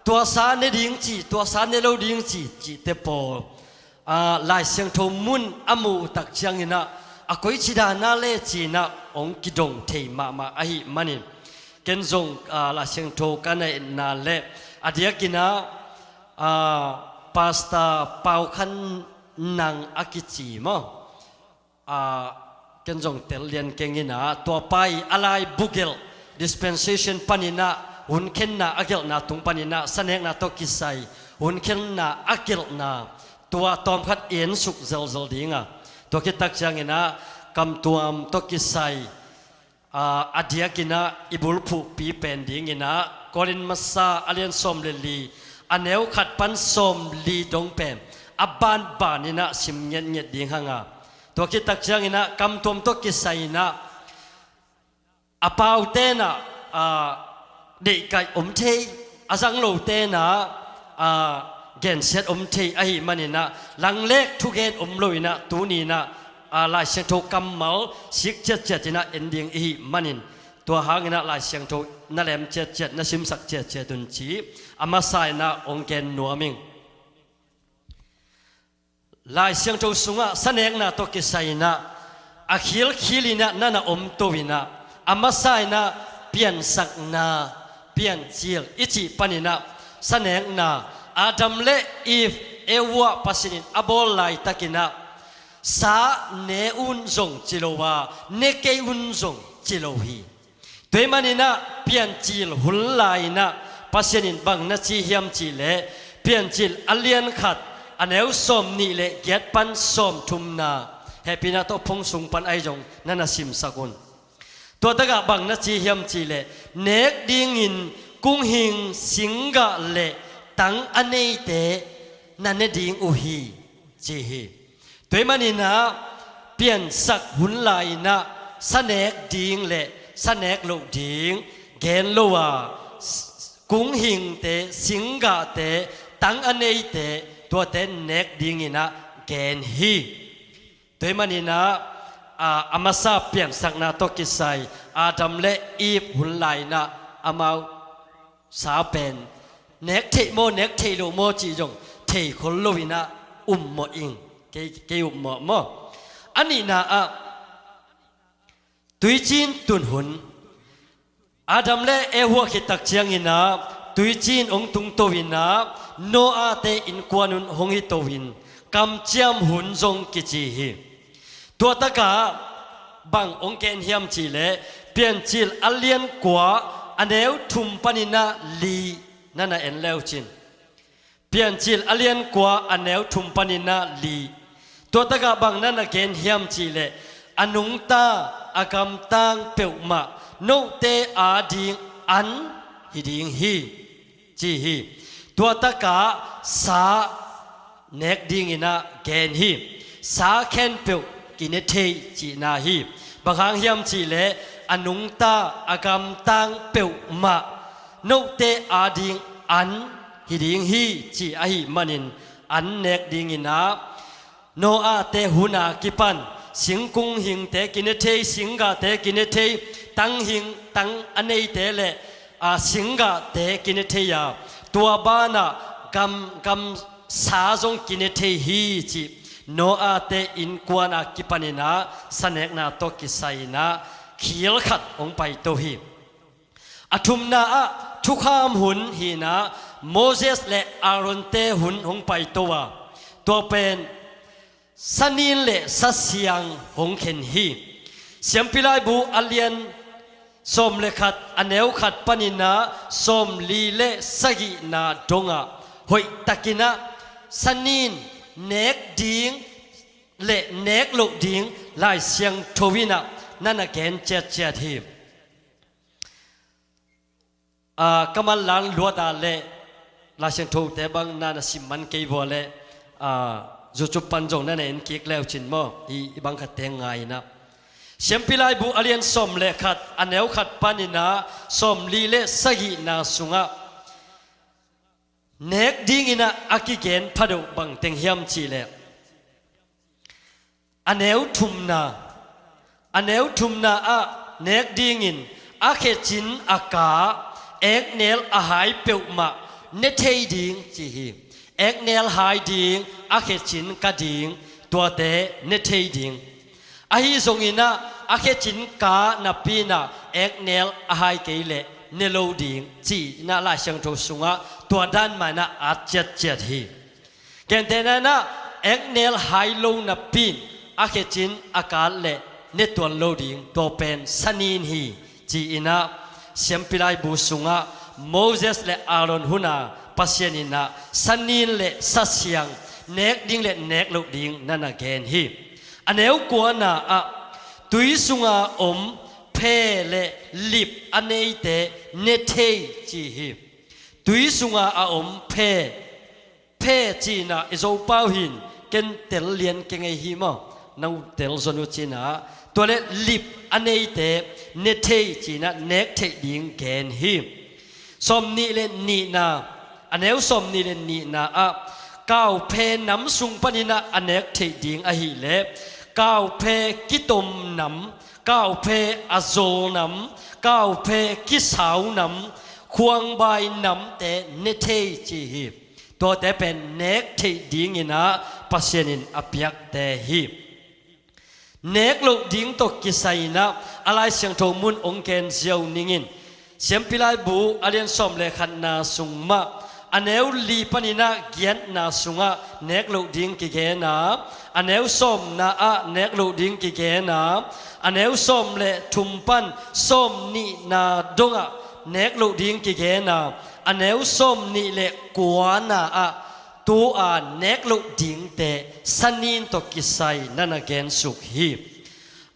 tua sa ne ding ci, tua sa ne lo ding ci, cihte pawl, aa, Lai Siangtho mun a muh uh tak ciangin ah, a koici dan ah le ci in ah, hong kidong thei mahmah ahih manin, ken zong, aa, Lai Siangtho ka na etna le, a diakin ah, aa, Pastor Pau Khan Nang a kici maw? Aa, Ken zong tel lian keng in ah, tua pa i a lai bugelh dispensation panin ah, hun khenna a gelhna tung panin ah, sanekna tawh kisai hun khenna a gelhna tua tawmkhat i ensuk zelzel ding a, tua khit tak ciangin ah kamtuam tawh kisai, aa, a diakin ah i bulphuhpi pen dingin ah Korin masa a lian sawm le li, a neu khat pan sawm li dong pen a banbanin ah sim ngetnget ding hang a, tua khit tak ciangin ah kamtuam tawh kisai in ah, a paute in ah, aa, deihkaih om thei, a zang lote in ah, aa, gensiat om thei ahih manin ah, langlek thugen om lo in ah, tuni in ah, aa, Lai Siangtho kammal sik ciatciat in ah en ding i hih manin, tua hangin ah Lai Siangtho na lem ciatciat, na simsak ciatciat un ci, a masa in ah hong gen nuam ing. Lai Siangtho sungah sanekna tawh kisai in ah, a khilkhil in ah na na om to in ah, a masa in ah piansakna, piancil i cih panin ah, sanekna, Adam le Eve, Eva Pasian in a bawl laitakin ah, sa ne un zong ci lo a, ne kei un zong ci lo hi. Tua ahih manin ah Piancil hun lai in ah Pasian in bang na ci hiam cih leh, Piancil a lian khat, a neu sawm nih le giat pan sawm thumna, hehpihna tawh phone sung pan ahi zong na na simsak un. Tua takah bang na ci hiam cih leh, nek dingin kung hing, singgah le tang a neite na ne ding uh hi, ci hi. Tua ahih manin ah piansak hun lai in ah sanek ding le sanek loh ding gen lo a, s-, kung hingte, singgahte, tang a neite, tuate nek dingin ah gen hi. Tua ahih manin ah, a, a masa piansakna tawh kisai Adam le Eve hun lai in ah amau sa pen nek theih maw, nek theih loh maw cih zong thei khol lo in ah um mawh ing. Kei, kei um mawh maw? A nihna ah tuicin tun hun, Adam le Eva khit tak ciangin ah tuicin hong tungto in ah, Noah-te innkuan un hong hito in kamciam hun zong kici hi. Tua takah bang hong gen hiam cih leh, Piancil a lian kua, a neu thum panin ah li, na na en le uh cin. Piancil a lian kua, a neu thum panin ah li. Tua takah bang na na gen hiam cih leh, a nungta, a gamtang peuhmah note ading an hi ding hi, ci hi. Tua takah sa nek dingin ah gen hi. Sa khempeuh kine thei cihna hi. Bang hang hiam cih leh, a nungta, a gamtang peuhmah note ading an hi ding hi, ci ahih manin an nek dingin ah, Noah-te hun a kipan singkung hingte kine thei, singgahte kine thei, tang hing, tang a neite le, a, singgahte kine thei a, tua banah gam, gam sa zong kine thei hi, cih Noah-te innkuan a kipanin ah sanekna tawh kisai in ah khil khat hong paito hi. A thumna ah thukham hun hi in ah, Moses le Aaron-te hun hong paito a, tua pen sanin le sasiang hong khen hi. Siampi Laibu a lian sawm le khat, a neu khat panin ah sawm li le sagihna dongah hoihtakin ah sanin nek ding le nek loh ding Lai Siangtho in ah na na gen ciatciat hi. Aa, ka manlang luat a leh Lai Siangthote bang na na sim man kei vua leh, aa, YouTube pan zong na na en kik le uh cin maw? Hih, hih bang khatte ngai in ah. Siampi Laibu a lian sawm le khat, a neu khat panin ah sawm li le sagihna sungah nek dingin ah a kigen phadeuh bang teng hiam cih leh, a neu thumna, a neu thumna ah nek dingin a khecin a ka, eknel a hai peuhmah ne thei ding ci hi. Eknel hai ding, a khecin ka ding, tuate ne thei ding. Ahi zongin ah a khecin ka napi in ah eknel a hai kei leh ne lo ding, ci in ah Lai Siangtho sungah tua dan mah in ah at ciatciat hi. Gentehna in ah eknel hai lo napi in a khecin a ka leh ne tuan lo ding, tua pen sanin hi, ci-in ah Siampi Laibu sungah Moses le Aaron hun a Pasian in ah sanin le sasiang, nek ding le nek loh ding na na gen hi. A neu kuana ah, tui sunga om phe le lip a neite ne thei, ci hi. Tui sunga a om phe, phe cihna i Zopau hin ken tel lian kei ngei hi maw, nang tel zon uh cihna. Tua le lip a neite ne thei cihna, nek theih ding gen hi. Sawm nih le nihna, a neu sawm nih le nihna ah, kauphe nam sung panin ah a nek theih ding ahih leh, kauphe kitom nam, kauphe a zawl nam, kauphe kisau nam, khuangbai namte ne thei, ci hi. Tuate pen nek theih dingin ah Pasian in a piakte hi. Nek loh ding tawh kisai-in ah a Lai Siangtho mun hong gen ziau ning in. Siampi Laibu a lian sawm le khatna sung mah, a neu li panin ah giatna sungah nek loh ding kigen a, a neu sawmna ah nek loh ding kigen a, a neu sawm le thum pan sawm nihna dongah nek loh ding kigen a, a neu sawm nih le kuana ah tu-a nek loh dingte sanin tawh kisai na na gen suk hi.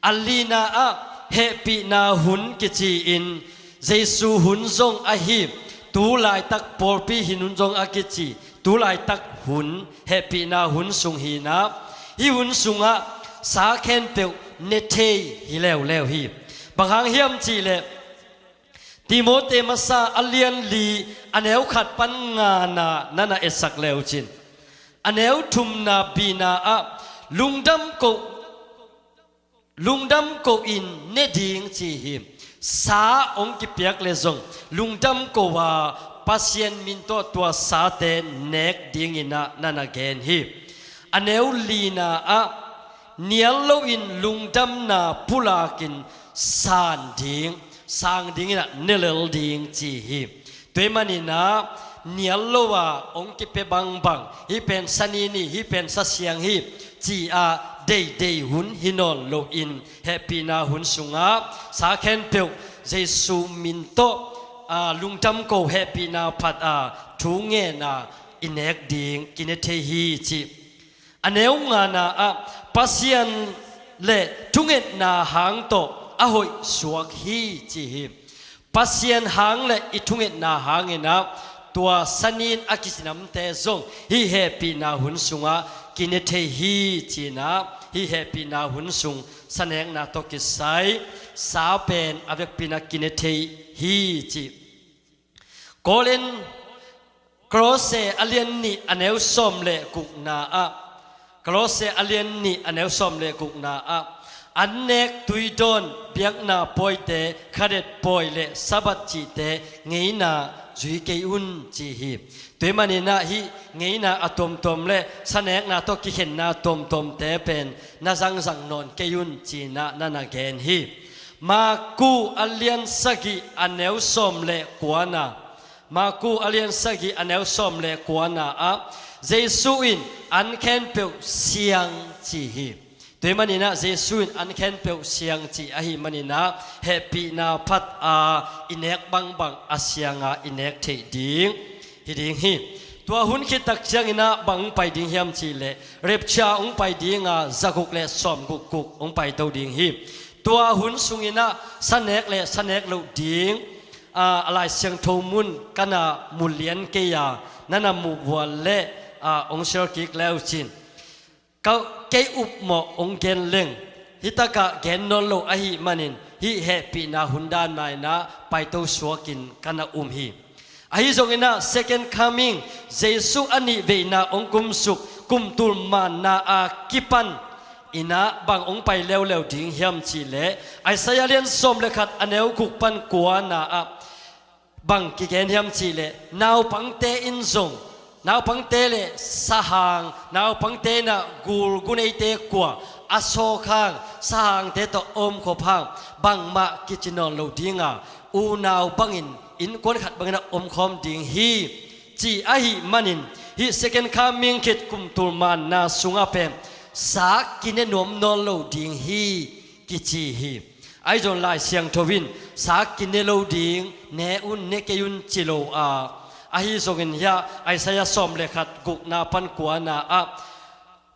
A lina ah hehpihna hun kici-in Jesu hun zong ahi, tu laitak pawlpi hin hun zong a kici, tu laitak hun, hehpihna hun sung hi-in ah, hih hun sungah sa khempeuh ne thei hi leuleu hi. Bang hang hiam cih leh, Timote masa a lian li, a neu khat pan ngana na na etsak le uh cin, a neu thumna bina ah, lungdam ko, lungdam ko-in ne ding, ci hi. Sa hong kipiak le zong lungdam ko a, Pasian min tawh tua sate nek dingin ah na na gen hi. A neu lina ah, nial loin lungdamna pulakin san ding, sang dingin ah ne lel ding, ci hi. Tua ahih manin ah nial lo a hong kipia bangbang, hih pen sanin hi, hih pen sasiang hi, ci-a deidei hun hi nawn loin, hehpihna hun sungah sa khempeuh Jesu min tawh, a, lungdam ko, hehpihna phat a, thu ngen a i nek ding kine thei hi, ci. A neu ngana ah, Pasian le thungetna hang tawh a hoih suak hi, ci hi. Pasian hang le i thungetna hangin ah tua sanin a kici namte zong hih hehpihna hun sungah kine thei hi, ci-in ah hih hehpihna hun sung sanekna tawh kisai sa pen a vekpi-in ah kine thei hi, ci. Korin, Kolose a lian nih a neu sawm le gukna ah, Kolose a lian nih a neu sawm le gukna ah, an nek, tuidawn, biakna pawite, khadet pawi le Sabbath cihte ngeina zui kei un, ci hi. Tua ahih manin ah hih ngeina a tuamtuam le sanekna tawh kikhenna tuamtuamte pen na zangzang nawn kei un, ci-in ah na na gen hi. Marku a lian sagih a neu sawm le kuana, Marku a lian sagih a neu sawm le kuana ah, Jesu in an khempeuh siang, ci hi. Tua ahih manin ah Jesu in an khempeuh siang, ci ahih manin ah hehpihna phat a i nek bangbang a siang a i nek theih ding hi ding hi. Tua hun khit tak ciangin ah bang hong pai ding hiam cih leh, rapture hong pai ding a, zaguk le sawmguk guk hong paito ding hi. Tua hun sungin ah sanek le sanek loh ding, a, a Lai Siangtho mun ka na mu lian kei a, na na mu vual leh, a, hong share kik le uh cin. Ka, kei upmawh hong gen leng, hih takah gen nawn lo ahih manin, hih hehpihna hun dan mah in ah paito suakin ka na um hi. Ahi zongin ah second coming, Jesu a nih veina hong kumsuk kum tul manna a kipan in ah bang hong pai leuleu ding hiam cih leh, Isaiah lian sawm le khat a neu guk pan kuana ah bang kigen hiam cih leh, naupangte in zong, naupangte le sahang, naupangte in ah gul guneite kua a sawk hang, sahangte tawh a omkhop hang, bangmah kici nawn lo ding a, unau bangin innkuan khat bangin ah omkhawm ding hi, ci ahih manin, hih second coming khit kum tul manna sungah pen sa kine nuam nawn lo ding hi, kici hi. Ahi zong Lai Siangtho in sa kine lo ding, ne un ne kei un ci lo a, ahi zongin hiah Isaiah sawm le khat gukna pan kuana ah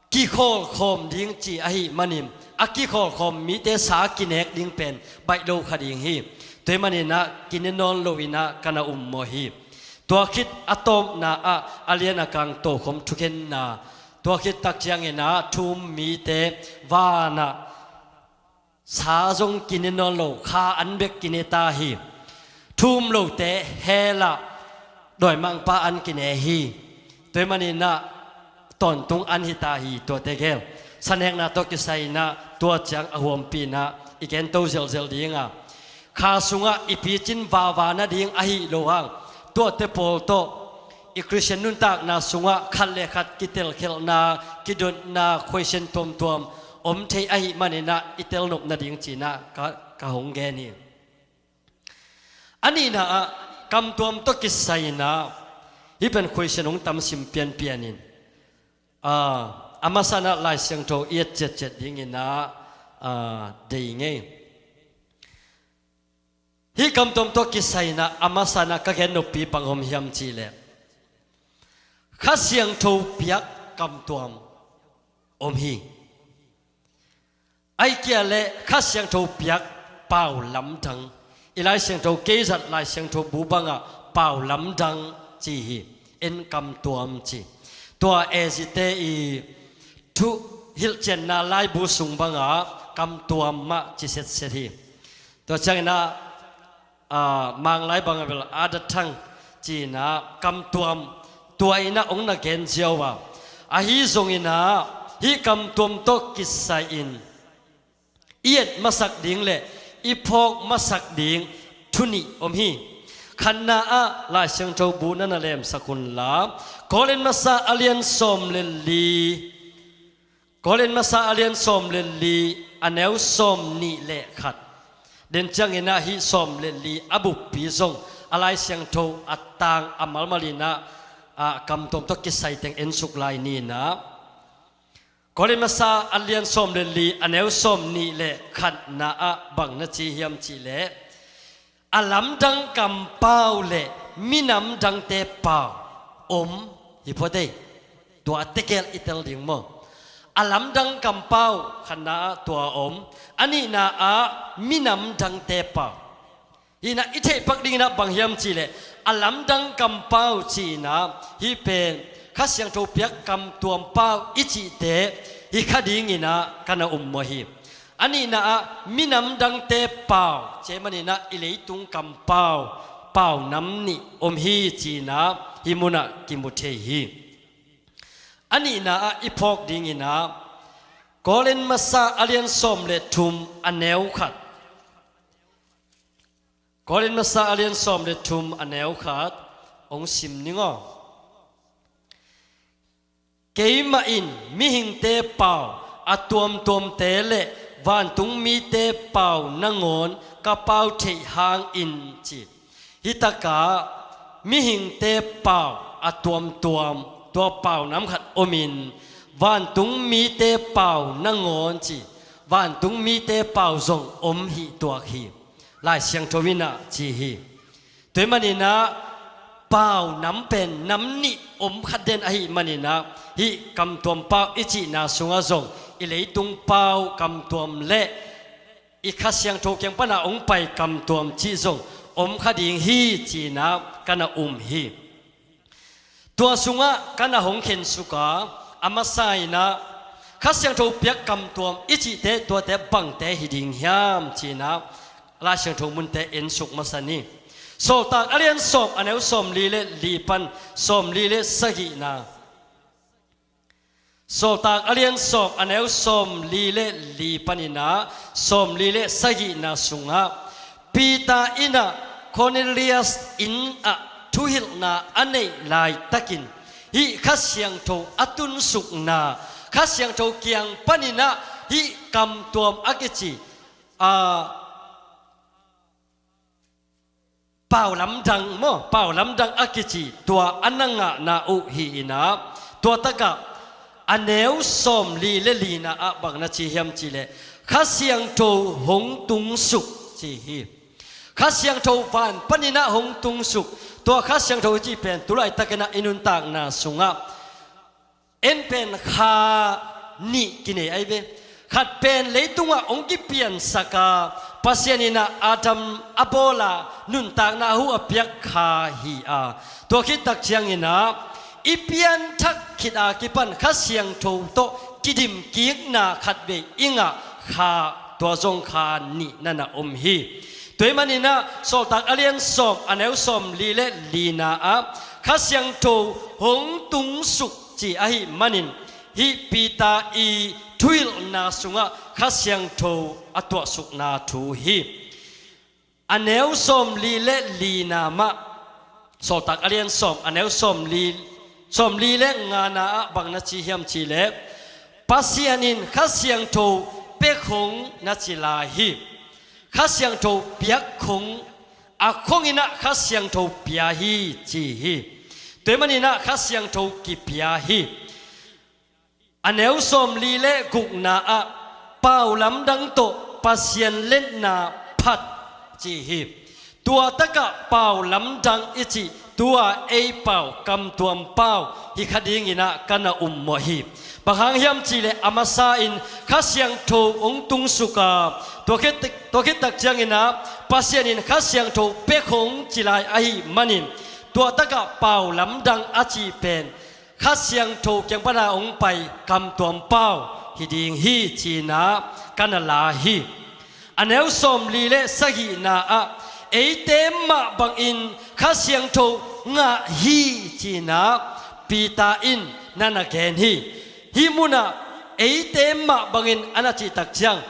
kikhawlkhawm ding ci ahi manin a kikhawlkhawm mite sa kinek ding pen baih lo kha ding hi. Tua hi maninah kine nawn loinah ka na um maw hi. Tua khit a tawpna ah a lian a kang tokhom thukhenna, tua khit tak cianginah thu-um mite vanah sa zong kine nawn lo, kha an bek kine ta hi. Thu-um lote hell ah dawimangpa an kine hi. Tua hi maninah tawntung an hi ta hi. Tuate gel sanekna tawh kisai inah tua ciang a huampi inah i kento zelzel dinga, kha sungah i picin vava nading ahi lo hang, tuate pawl tawh i Khristian nuntakna sungah khat le khat kitelkhelhna, kidotna, khuaisian tuamtuam om thei ahi maninah i telnop nading cinah ka, ka hong gen hi. A nihna ah kamtuam tawh kisai inah hih pen khuaisian hong tamsim pianpian in, a, a masa inah Lai Siangtho i et ciatciat dinginah, a, dei ngei. Hih kamtuam tawh kisai inah a masa inah ka gen noppi bang om hiam cihleh, Kha Siangtho piak kamtuam om hi. Ahih kei leh Kha Siangtho piak pau lamdang, i Lai Siangtho kei zat Lai Siangtho bu bangah pau lamdang ci hi. En kamtuam ci. Tua ezite i thu hilhcianna laibu sung bangah kamtuam mah ci setset hi. Tua cianginah, a, Manglai bangah bel a da thang cinah kamtuam tua inah hong na gen ziau a, ahi zonginah hih kamtuam tawh kisai in i et masak ding le i phawk masak ding thu nih om hi. Khatna ah Lai Siangtho bu na na lemsak unla, Korin masa a lian sawm le li, Korin masa a lian sawm le li, a neu sawm nih le khat. Den cianginah hih sawm le li a buppi zong a Lai Siangtho a tang a malmalinah, a, kamtuam tawh kisai teng ensuk lai ninah, Korin masa a lian sawm le li, a neu sawm nih le khatna ah bang na ci hiam cihleh, a lamdang kampau le minam dangte pau om hi phot ei. Tua a tegel i tel ding maw? A lamdang kampau khatna ah tua om, a nihna ah minam dangte pau. Hinah i theihpak dinginah bang hiam cihleh, a lamdang kampau cinah hih pen Kha Siangtho piak kamtuam pau i cihte hi kha dinginah ka na um maw hi. A nihna ah minam dangte pau ci ahih maninah i leitung kampau, pau nam nih om hi cinah hih munah kimu thei hi. A nihna ah i phawk dinginah Korin masa a lian sawm le thum a neu khat. Korin masa a lian sawm le thum a neu khat hong sim ning aw. Keimah in mihingte pau a tuamtuamte le vantung mite pau nangawn ka pau theih hangin ci. Hih takah mihingte pau a tuamtuam, tua pau nam khat omin vantung mite pau nangawn ci. Vantung mite pau zong om hih tuak hi. Lai Siangtho inah ci hi. Tua ahih maninah pau nam pen nam nih om kha den ahih maninah hih kamtuam pau i cihna sungah zong i leitung pau kamtuam le i Kha Siangtho kiang pana hong pai kamtuam cih zong om kha ding hi cinah ka na um hi. Tua sungah ka na hong khensuk a, a masa inah Kha Siangtho piak kamtuam i cihte tuate bangte hi ding hiam cinah Lai Siangtho munte ensuk masa ni. Sawltak a lian sawm a neu sawm li le li pan sawm li le sagihna. Sawltak a lian sawm a neu sawm li le li paninah sawm li le sagihna sungah Peter inah Cornelius inn ah thuhilhna a neih laitakin hih Kha Siangtho a tunsukna, Kha Siangtho kiang paninah hih kamtuam a kici, a, pau lamdang maw, pau lamdang a kici tua a na ngahna uh hi inah, tua takah a neu sawm li le lina ah bang na ci hiam cihleh, Kha Siangtho hong tungsuk ci hi. Kha Siangtho van paninah hong tungsuk. Tua Kha Siangtho i cih pen tulaitakinah i nuntakna sungah en pen kha nih kinei ahi ve. Khat pen leitungah hong kipiansaka Pasian inah Adam a bawla nuntakna a huh a piak kha hi a, tua khittak cianginah i pianthak khit a kipan Kha Siangtho tawh kidimkikna khatvei i ngah kha, tua zong kha nih nana om hi. Tua hih maninah Sawltak a lian sawm a neu sawm li le lina ah Kha Siangtho hong tungsuk ci ahih manin hih Peter i thuhilhna sungah Kha Siangtho a tuahsukna thu hi. A neu sawm li le lina mah, Sawltak a lian sawm a neu sawm li, sawm li le ngana ah bang na ci hiam cihleh, Pasian in Kha Siangtho pia khong na ci lai hi. Kha Siangtho piak khong, a khonginah Kha Siangtho pia hi ci hi. Tua hih maninah Kha Siangtho kipia hi. A neu sawm li le gukna ah pau lamdang tawh Pasian letna phat ci hi. Tua takah pau lamdang i cih tua ei pau, kamtuam pau hi kha dinginah ka na ummawh hi. Bang hang hiam cihleh a masa in Kha Siangtho hong tungsuka, tua khit, tua khittak cianginah Pasian in Kha Siangtho pia khong ci lai ahih manin tua takah pau lamdang a cih pen Kha Siangtho kiang pana hong pai kamtuam pau hi ding hi cinah ka na la hi. A neu sawm li le sagihna ah eite mah bangin Kha Siangtho ngah hi cinah Peter in na na gen hi. Hih munah eite mah bangin a na cihtak ciang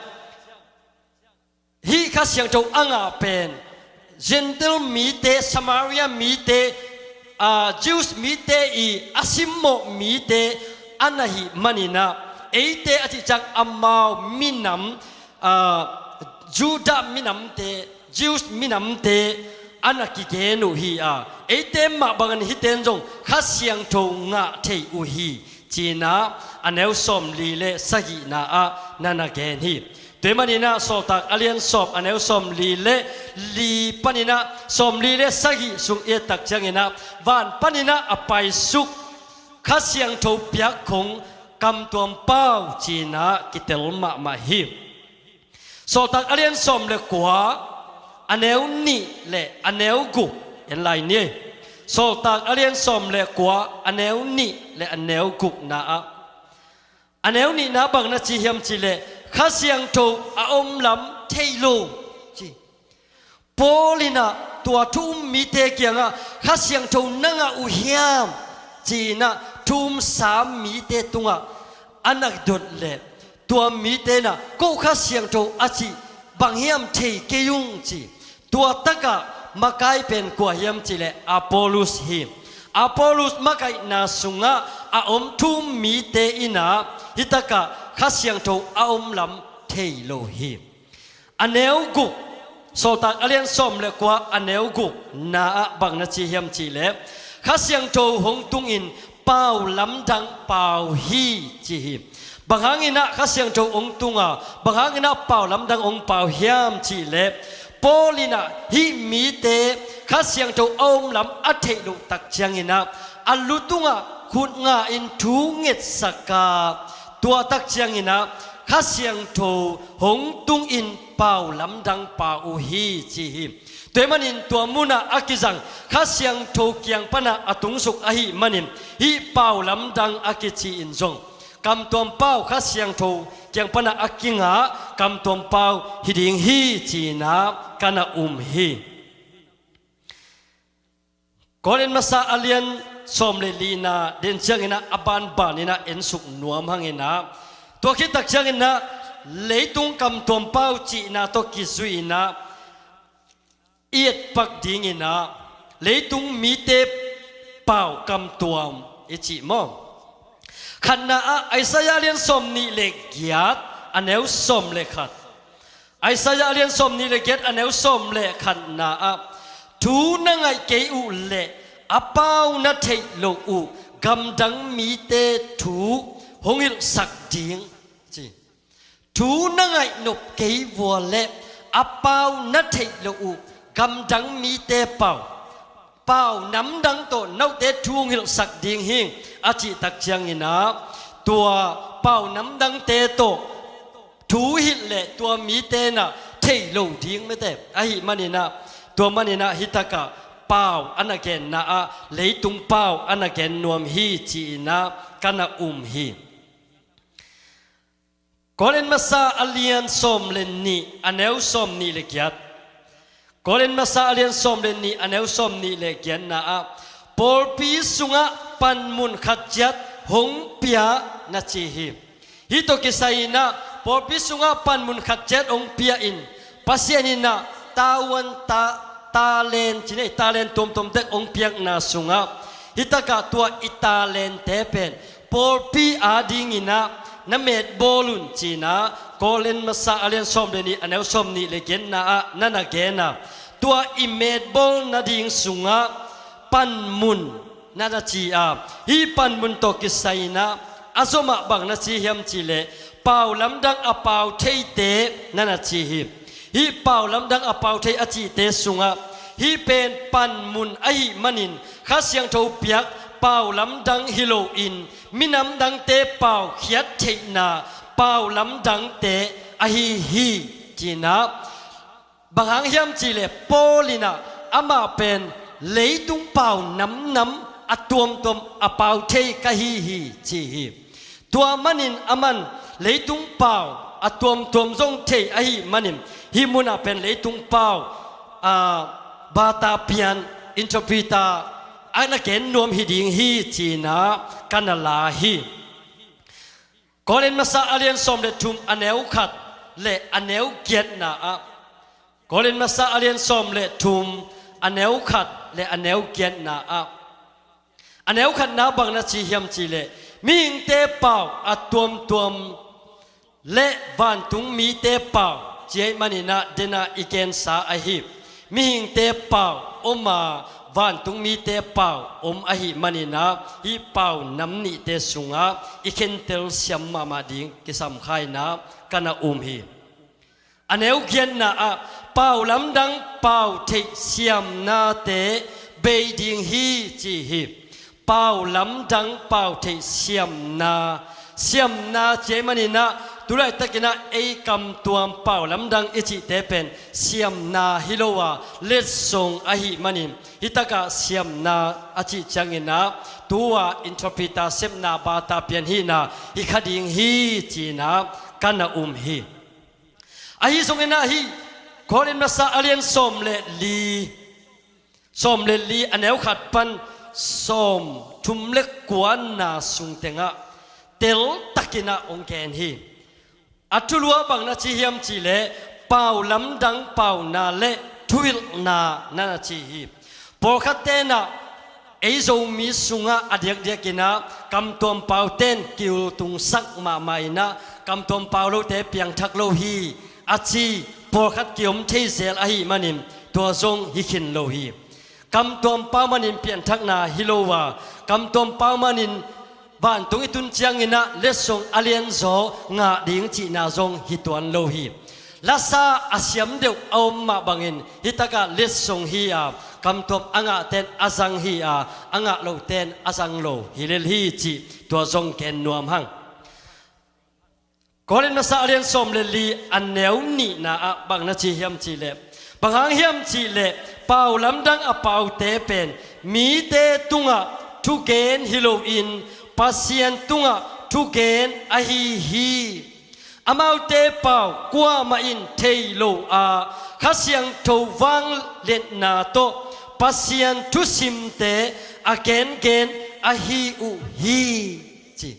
hih Kha Siangtho a ngah pen Gentile mite, Samaria mite, aa, Jews mite i a simmawh mite a na hih maninah eite a cih ciang amau minam, aa, Judah minamte, Jews minamte a na kigen uh hi a, eite mah bangin hihte in zong Kha Siangtho ngah thei uh hi cinah a neu sawm li le sagihna ah na na gen hi. Tua hih maninah Sawltak a lian sawm a neu sawm li le li paninah sawm li le sagih sung i ettak cianginah van paninah a paisuk Kha Siangtho piak khong kamtuam pau cinah kitel mahmah hi. Sawltak a lian sawm le kua a neu nih le a neu guk en lai ni. Sawltak a lian sawm le kua a neu nih le a neu gukna ah a neu nihna bang na ci hiam cihleh Kha Siangtho a om lam thei lo ci. Paul inah tua thu um mite kiangah Kha Siangtho na ngah uh hiam cinah thu um sam mite tungah a na dot leh tua mite inah ko Kha Siangtho a cih bang hiam thei kei ung ci. Tua takah makai pen kua hiam cihleh Apollos hi. Apollos makaihna sungah a om thu um mite inah hih takah Kha Siangtho a om lam thei lo hi. A neu guk, Sawltak a lian sawm le kua a neu gukna ah bang na ci hiam cihleh Kha Siangtho hong tungin pau lamdang pau hi ci hi. Bang hanginah Kha Siangtho hong tunga, bang hanginah pau lamdang hong pau hiam cihleh Paul inah hih mite Kha Siangtho a om lam a theih loh tak cianginah a lu tungah khut nga in thu ngetsaka, tua tak cianginah Kha Siangtho hong tungin pau lamdang pau uh hi ci hi. Tua hih manin tua munah a kizang Kha Siangtho kiang pana a tungsuk ahih manin hih pau lamdang a kici in zong kamtuam pau Kha Siangtho kiang pana a kingah kamtuam pau hi ding hi cinah ka na um hi. Korin masa a lian sawm le lina den cianginah a banbaninah ensuk nuam hanginah tua khittak cianginah leitung kamtuam pau cihna tawh kizuihinah i etpak dinginah leitung mite pau kamtuam i cih maw? Khatna ah Isaiah lian sawm nih le giat a neu sawm le khat. Isaiah lian sawm nih le giat a neu sawm le khatna ah thu na ngaih kei uh leh a pau na theih loh uh gamdang mite thu hong hilhsak ding ci. Thu na ngaih nop kei vua leh a pau na theih loh uh gamdang mite pau, pau namdang tawh note thu hong hilhsak ding hing, a cih tak ciangin ah, tua pau namdangte tawh thu hilh leh tua mite in ah thei lo ding mete ahih manin ah, tua manin ah hi takah pau a na genna ah leitung pau a na gen nuam hi, ci-in ah ka na um hi. Korin Masa a lian sawm le nih, a neu sawm nih le giat. Korin Masa a lian sawm le nih, a neu sawm nih le giatna ah, pawlpi sungah panmun khat ciat hong pia, na ci hi. Hih tawh kisai-in ah, pawlpi sungah panmun khat ciat hong pia in, Pasian in ah tavuan, ta, talent, ci-in ah, talent tuamtuam tek hong piakna sungah, hi takah tua i talente pen pawlpi adingin ah na metbawl un, ci-in ah Korin Masa a lian sawm le nih, a neu sawm nih le giatna ah na na gen a, tua i metbawl nading sungah panmun na na ci a, hih panmun tawh kisai-in ah a zomah bang na ci hiam cih leh, pau lamdang a pau theite na na ci hi. Hih pau lamdang a pau thei a cihte sungah, hih pen panmun ahih manin Kha Siangtho piak pau lamdang hi loin, minamdangte pau khiat theihna pau lamdangte ahi hi, ci-in ah. Bang hang hiam cih leh Paul in ah amah pen leitung pau namnam a tuamtuam a pau thei ka hi hi, ci hi. Tua manin aman leitung pau a tuamtuam zong thei ahih manin, hih munah pen leitung pau, aa, bata pian, interpreter a na gen nuam hi ding hi, ci-in ah ka na la hi. Korin Masa a lian sawm le thum, a neu khat le a neu giatna ah. Korin Masa a lian sawm le thum, a neu khat le a neu giatna ah, a neu khatna bang na ci hiam cih leh, mihingte pau a tuamtuam le vantung mite pau, ci ahih manin ah den a i gensa ahi. Mihingte pau om a, vantung mite pau om ahih manin ah, hih pau nam nihte sungah i khentel siam mahmah ding kisam kha-in ah ka na um hi. A neu giatna ah, pau lamdang pau theih siamnate bei ding hi, ci hi. Pau lamdang pau theih siamna, siamna ci ahih manin ah, tu laitakin ah ei kamtuam pau lamdang i cihte pen siamna hi lo a, letsong ahih manin, hi takah siamna a cih ciangin ah, tu-a interpreter sepna bata pian hihna hi kha ding hi, ci-in ah ka na um hi. Ahi zongin ah, hih Korin Masa a lian sawm le li, sawm le li, a neu khat pan sawm thum le kuana sung tengah teltakin ah hong gen hi. A thulu ah bang na ci hiam cih leh, pau lamdang pauna le thuhilhna na na ci hi. Pawlkhatte in ah, ei Zomi sungah a diakdiakin ah kamtuam paute in kiultungsak mahmah in ah, kamtuam pau lote piangthak lo hi, a ci pawlkhat kiom thei zel ahih manin, tua zong hi khin lo hi. Kamtuam pau manin pianthakna hi lo a, kamtuam pau manin vantung i tun ciangin ah letsong a lianzaw ngah ding cihna zong hi tuan lo hi. Lasa a siam deuh a om mah bangin, hi takah letsong hi a, kamtuam a ngahte in a zang hi a, a ngah lote in a zang lo hi lel hi, cih tua zong gen nuam hang. Korin Masa a lian sawm le li, a neu nihna ah bang na ci hiam cih leh, bang hang hiam cih leh, pau lamdang a paute pen mite tungah thugen hi loin, Pasian tungah thugen ahi hi. Amaute pau kuamah in thei lo a, Kha Siangtho vangliatna tawh Pasian thusimte a gengen ahi uh hi, ci.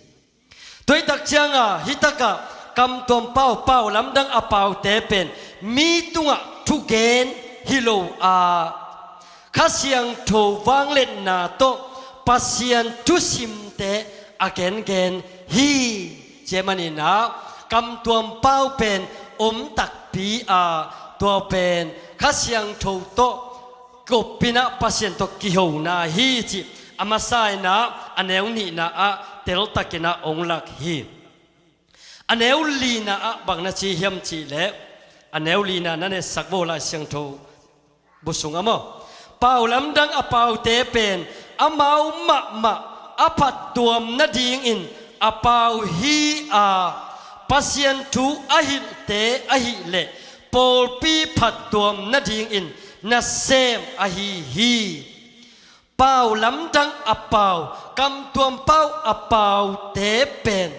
Tua hi tak ciangah, hi takah kamtuam pau, pau lamdang a paute pen mi tungah thugen hi lo a, Kha Siangtho vangliatna tawh Pasian thusimte a gengen hi. Tua manin ah, kamtuam pau pen om takpi a, tua pen Kha Siangtho tawh, koppin ah Pasian tawh kihona hi, cih a masa in ah, a neu nihna ah teltakin ah hong lak hi. A neu lina ah bang na ci hiam cih leh, a neu lina na netsak vo Lai Siangtho bu sungah maw? Pau lamdang a paute pen amau mahmah a phattuam nadingin a pau hi a, Pasian thu a hilhte ahih leh pawlpi phattuam nadingin nasem ahi hi. Pau lamdang a pau, kamtuam pau a paute pen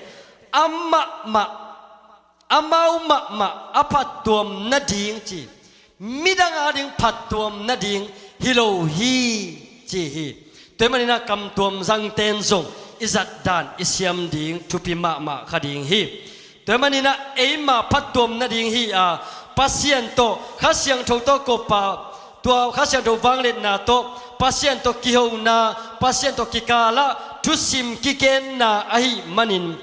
amahmah, amau mahmah a phattuam nading ci, midang ading phattuam nading hi lo hi, ci hi. Tua ahih manin ah kamtuam zangten zong i zatdan i siam ding thupi mahmah kha ding hi. Tua ahih manin ah eima phattuam nading hi a, Pasian tawh, Kha Siangtho tawh kop a, tua Kha Siangtho vangliatna tawh, Pasian tawh kihona, Pasian tawh kikalah thusim kigenna ahih manin,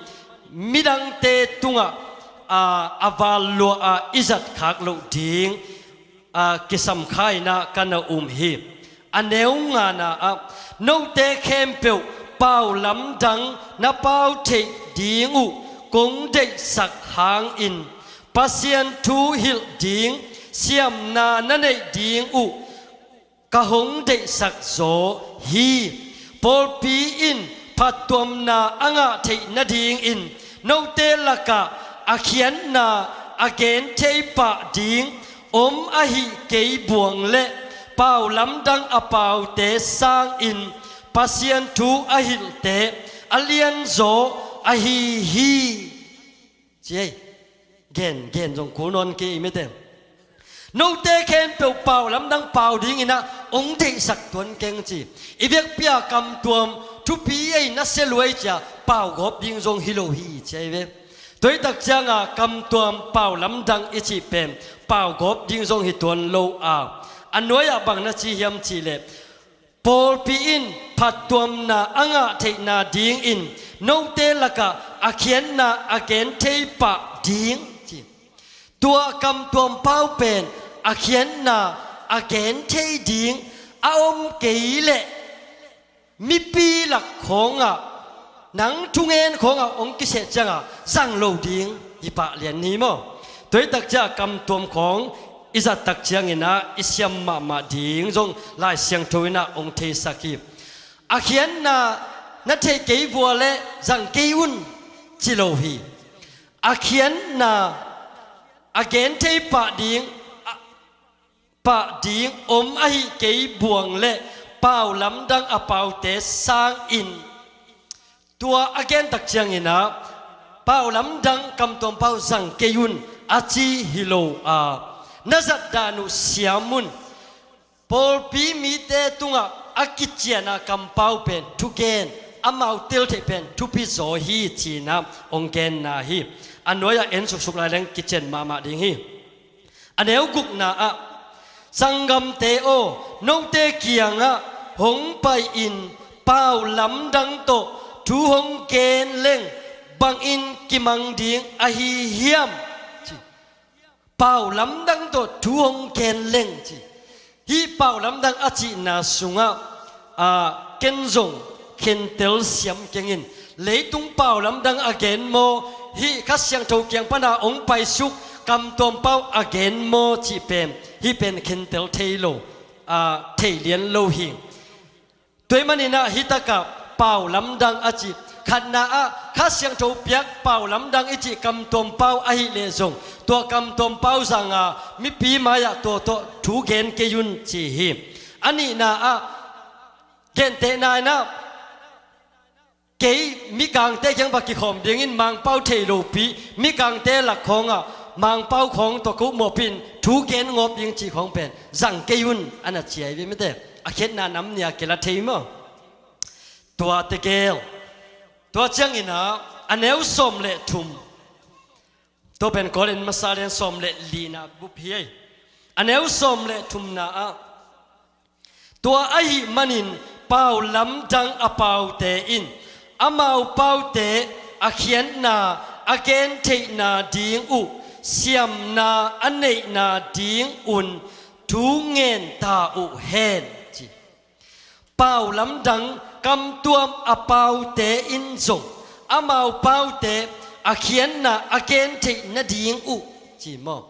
midangte tungah a, a val lua a i zat khak loh ding a, kisamkha in ah ka na um hi. A neu ngana ah, note khempeuh pau lamdang na pau theih ding uh kong deihsak hangin, Pasian thu hilh ding siamna na neih ding uh ka hong deihsak zaw hi. Pawlpi in phattuamna a ngah theih nadingin note lakah a khiatna a gen thei pah ding om ahi kei buang leh pau lamdang a paute sangin Pasian thu a hilhte a lianzaw ahi hi, ci ei. Gen, gen zong kul nawn kei ei mite. Note khempeuh pau lamdang pau dingin ah hong deihsak tuan keng ci. I biakpi-a kamtuam thupi ei, nasia lua ei ci-a pau gawp ding zong hi lo hi, ci ei ve. Tua ahih tak ciangah kamtuam pau lamdang i cih pen pau gawp ding zong hi tuan lo a, a nuai-ah bang na ci hiam cih leh, pawlpi in phattuamna a ngah theih nadingin note lakah a khiatna a gen thei pah ding, ci. Tua kamtuam pau pen a khiatna a gen thei ding a om kei leh, mipi lak khawngah, nang thungen khawngah hong kiseh ciangah zang lo ding hi pah lian ni maw? Tua ahih tak ciangah kamtuam khawng i zat tak ciangin ah i siam mahmah ding zong Lai Siangtho in ah hong theisak hi. A khiatna na theih kei vua leh zang kei un, ci lo hi. A khiatna a gen thei pah ding, a, pah ding om ahi kei buang leh pau lamdang a paute sangin, tua a gen tak ciangin ah pau lamdang kamtuam pau zang kei un a ci hi lo a, na zatdan uh siam un. Pawlpi mite tungah a kician a kampau pen thugen, amau tel theih pen thupi zaw hi, ci-in ah hong genna hi. A nuai-ah en suksuk lai leng kician mahmah ding hi. A neu gukna ah, sanggamte aw, note kiangah hong pai-in pau lamdang tawh thu hong gen leng bangin kimang ding ahi hiam? Ci. Pau lamdang tawh thu hong gen leng ci. Hih pau lamdang a cihna sungah, a, ken zong khentel siam keng in. Leitung pau lamdang a gen maw, hih Kha Siangtho kiang pana hong paisuk kamtuam pau a gen maw cih pen, hih pen khentel thei lo, a, thei lian lo hi. Tua ahih manin ah hih takah pau lamdang a cih, khatna ah Kha Siangtho piak pau lamdang i cih kamtuam pau ahih leh zong, tua kamtuam pau zanga mipi mai-ah tua tawh thu gen kei un ci hi. A nihna ah, gentehna in ah, kei mikangte kiang va kikhawm dingin Mangpau thei lopi, mikangte lak khawngah Mangpau khawng tawh ko mawpin thu gen ngawp ding cih khawng pen zang kei un, a na ci ahi ve mite. A khiatna nam nih a kila thei maw? Tua tegel. Tua ciangin ah, a neu sawm le thum. Tua pen Korin masa lian sawm le lina bup hi ei. A neu sawm le thumna ah, tua ahih manin pau lamdang a paute in amau paute a khiatna a gen theihna ding uh siamna a neihna ding un thu ngen ta uh hen, ci. Pau lamdang kamtuam a paute in zong amau paute a khiatna a gen theih nading uh ci maw?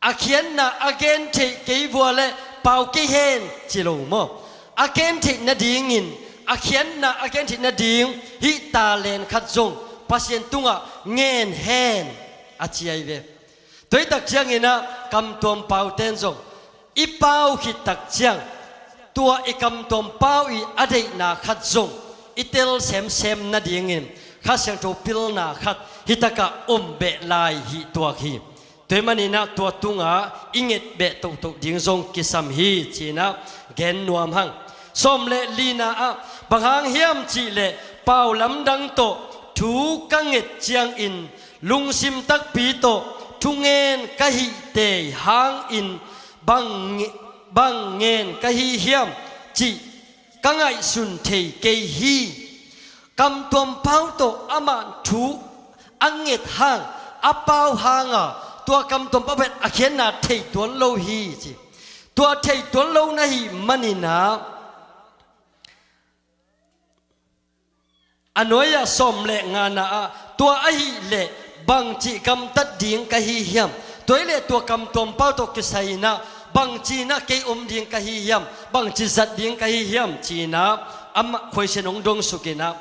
A khiatna a gen theih kei vua le pau kei hen ci lo maw? A gen theih nadingin, a khiatna a gen theih nading hih talent khat zong Pasian tungah ngen hen a ci ahi ve. Tua hi tak ciangin ah kamtuam pau ten zong i pau khit tak ciang, tua i kamtuam pau i a deihna khat zong i tel semsem nadingin Kha Siangtho pilna khat hi takah om beh lai hi tuak hi. Tua hi manin ah tua tungah i nget beh tohtoh ding zong kisam hi ci-in ah gen nuam hang. Sawm le lina ah, bang hang hiam cih leh pau lamdang tawh thu ka nget ciangin lungsim takpi tawh thungen ka hih tei hangin bang, bang ngen ka hi hiam cih ka ngaihsun thei kei hi. Kamtuam pau tawh amah thu a nget hang, a pau hanga tua kamtuam pau pen a khiatna thei tuan lo hi ci. Tua thei tuan lo na hih manin ah a nuai-ah sawm le ngana ah, tua ahih leh bangci gamtat ding ka hi hiam? Tua hi leh tua kamtuam pau tawh kisai-in ah bangci-in ah kei om ding ka hi hiam? Bangci zat ding ka hi hiam? Ci-in ah amah khuaisian hong dong suk in ah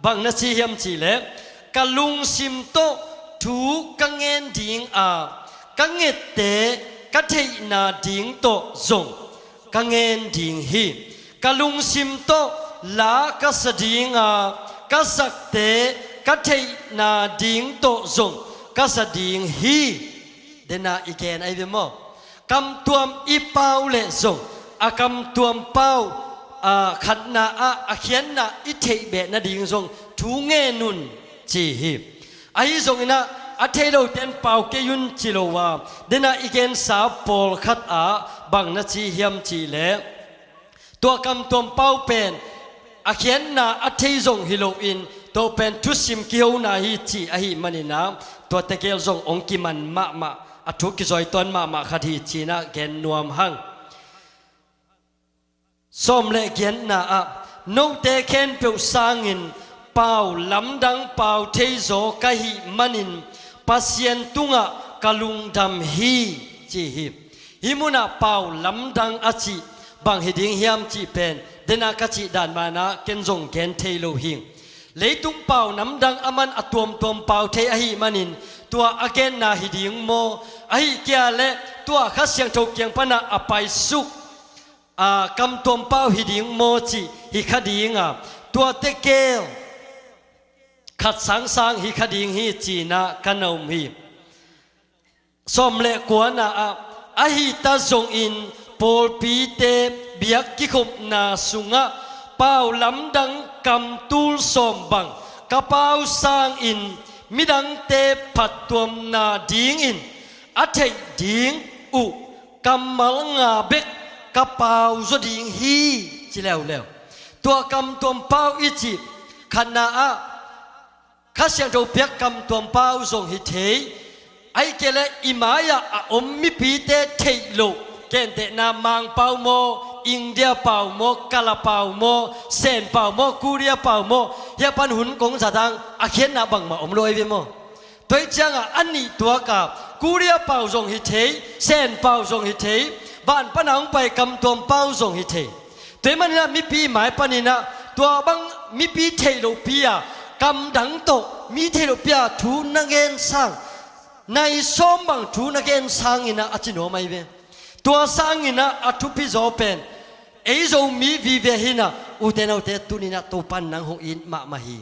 bang na ci hiam cih leh, ka lungsim tawh thu ka ngen ding a, ka ngette ka theihna ding tawh zong ka ngen ding hi. Ka lungsim tawh la ka sa ding a, ka sakte ka theihna ding tawh zong ka sa ding hi. Dena i gen ahi ve maw? Kamtuam i pau leh zong a kamtuam pau, a, khatna ah a khiatna i theih beh nading zong thu ngen un ci hi. Ahi zongin ah a thei lote in pau kei un ci lo a, dena i gensa pawlkhat ah bang na ci hiam cih leh, tua kamtuam pau pen a khiatna a thei zong hi loin tua pen thusim kihona hi ci ahih manin ah tua tegel zong hong kiman mahmah, a thu kizawitawn mahmah khat hi ci-in ah gen nuam hang. Sawm le giatna ah, note khempeuh sangin pau lamdang pau theizaw ka hih manin Pasian tungah ka lungdam hi ci hi. Hih munah pau lamdang a cih bang hi ding hiam cih pen dena ka cih dan manah ken zong gen thei lo hing. Leitung pau namdang a man a tuamtuam pau thei ahih manin tua a genna hi ding maw? Ahih kei leh tua Kha Siangtho kiang panah a paisuk a kamtuam pau hi ding maw cih hi kha ding a, tua tegel khat sangsang hi kha ding hi ci-in ah ka na om hi. Sawm le kuana ah, ahi ta zongin pawlpite biak kikhopna sungah pau lamdang kam tul sawm bang ka pau sangin midangte phattuamna dingin a theih ding uh kammal nga bek ka pau zaw ding hi ci leuleu. Tua kamtuam pau i cih khatna ah Kha Siangtho piak kamtuam pau zong hi thei. Ahih kei leh i mai-ah a om mipite theih loh, gentehna Mang pau maw, India pau maw, Kala pau maw, Sen pau maw, Korea pau maw, hih a pan hun kong zat hang a khiatna bangmah om lo ahi ve maw? Tua hi ciangah a nih tuakah Korea pau zong hi thei, Sen pau zong hi thei, van pana hong pai kamtuam pau zong hi thei. Tua hi maninah mipi mai paninah tua bang mipi theih lohpi-a kam dang tawh mi theih lohpi-a thu na gen sang, nai sawm bang thu na gen sanginah a ci nuam ahi ve. Tua sanginah a thupi zaw pen ei Zomi vive hinah ute naute tuninah Topan nang hong it mahmah hi.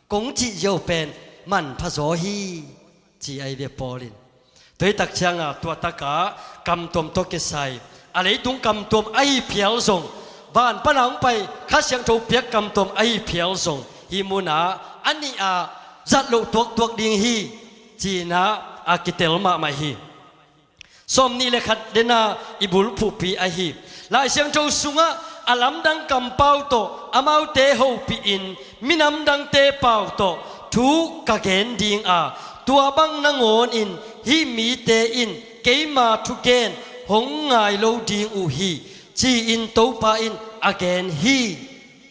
Kong cih ziau pen manpha zaw hi ci ahi ve Paul in. Tua hi tak cianga tua taka kamtuam tawh kisai a leitung kamtuam ahi phial zong, van pana hong pai Kha Siangtho piak kamtuam ahi phial zong, hih munah a nih-a zat loh tuaktuak ding hi ci-inah a kitel mahmah hi. Sawm nih le khat dena i bulphuhpi ahi. Lai Siangtho sungah a lamdang kampau tawh amaute hopihin minamdangte pau tawh thu ka gen dinga, tua bang nangawnin hih mite in keima thugen hong ngai lo ding uh hi, ci-in Topa in a gen hi,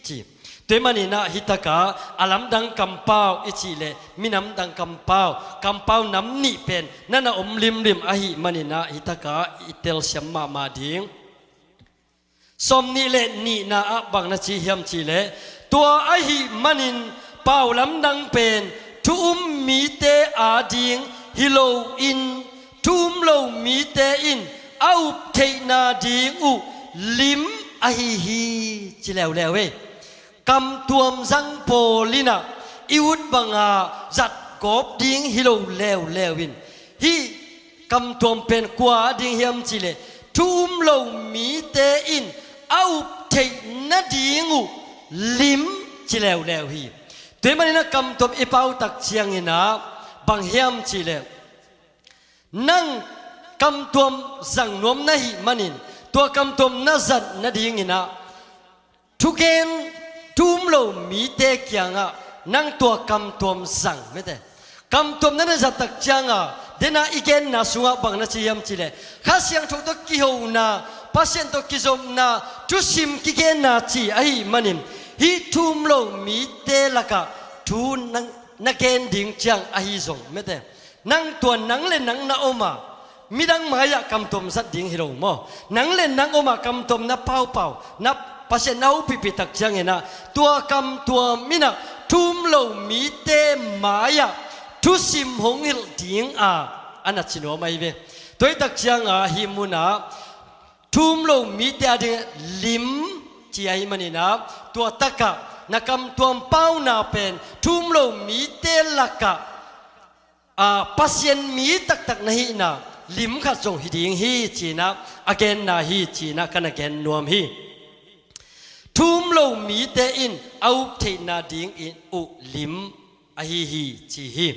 ci. Tua ahih manin ah hitakah a lamdang kampau i cih leh minamdang kampau, kampau nam nih pen na na om limlim ahih manin ah hitakah i telsiam mahmah ding. Sawmnih le nihna ah bang na ci hiam cih leh, tua ahih manin pau lamdang pen thu um mite ading hi loin thu um lo mite in a up theihna ding uh lim ahi hi, ci leuleu hi. Kamtuam zang pawl in ah i ut banga zat gawp ding hi lo leuleu in, hih kamtuam pen kua ading hiam cih leh thu um lo mite in a up theih nading uh lim, ci leuleu hi. Tua ahih manin ah kamtuam i pau tak ciangin ah bang hiam cih leh, nang kamtuam zang nuam na hih manin tua kamtuam na zat nadingin ah thugen, thu um lo mite kiangah nang tua kamtuam zang, mete. Kamtuam na na zat tak ciangah, den a i genna sungah bang na ci hiam cih leh, Kha Siangtho tawh kihona, Pasian tawh kizopna, thusim kigenna ci ahih manin, hih thu um lo mite lakah thu na, na gen ding ciang ahi zong, mete. Nang tua nang le nang na om a, midang mai-ah kamtuam zat ding hi lo maw? Nang le nang om a kamtuam na paupau, na Pasian na hopihpih tak ciangin ah, tua kamtuam in ah thu um lo mite mai-ah thusim hong hilh ding a, a na ci nuam ahi ve. Tua ahih tak ciangah hih munah thu um lo mite ading lim ci ahih manin ah, tua takah na kamtuam pauna pen thu um lo mite lakah a, Pasian mi taktak na hihna lim khat zong hi ding hi, ci-in ah a genna hi, ci-in ah ka na gen nuam hi. Thu um lo mite in a up theihna dingin uh lim ahi hi, ci hi.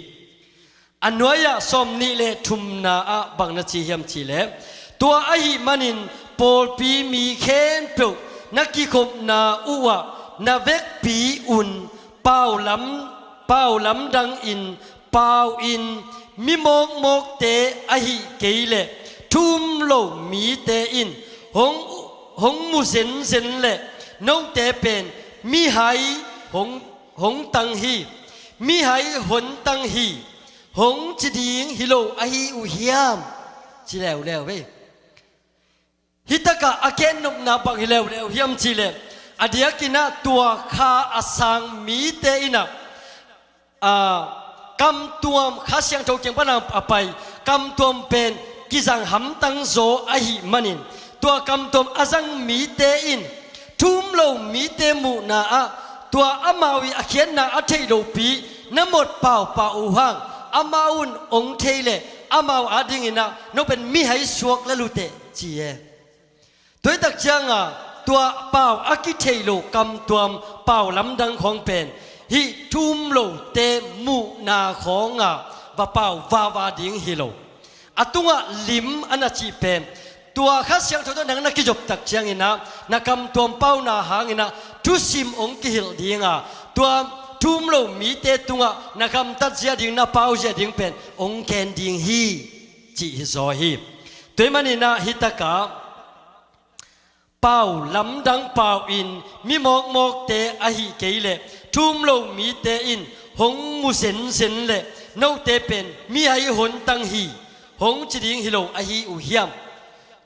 A nuai-ah sawmnih le thumna ah bang na ci hiam cih leh, tua ahih manin pawlpi mi khempeuh na kikhopna uhah na vekpi un pau lam, pau lamdang in pau in, mi mawkmawkte ahih kei leh thu um lo mite in hong, hong mu zenzen leh note pen mihai hong, hong tang hi, mihai hon tang hi, hong ci ding hi lo ahi uh hiam, ci leuleu ve. Hitakah a gennopna bang hi leuleu hiam cih leh, a diakin ah tua kha a sang mite in ah, a, kamtuam, Kha Siangtho kiang pan a pai kamtuam pen kizang hamtang zaw ahih manin, tua kamtuam a zang mite in thu um lo mite muhna ah, tua amau ii a khiatna a theih lopi na mawk paupau uh hang, amau un hong thei leh amau adingin ah no pen mihai suak la luteh, ci e. Tua ahih tak ciangah tua pau a kitheih loh kamtuam pau lamdang khawng pen hih thu um lote muhna khawngah va pau vava ding hi lo. A tungah lim a na cih pen, tua Kha Siangtho tawh nang na kizop tak ciangin ah na kamtuam pauna hangin ah thusim hong kihilh ding a, tua thu um lo mite tungah na gamtat zia ding, na pau zia ding pen hong gen ding hi, cih hi zaw hi. Tua ahih manin ah hitakah pau lamdang pau in, mi mawkmawkte ahih kei leh thu um lo mite in hong mu zenzen leh note pen mihai hon tang hi, hong ci ding hi lo ahi uh hiam?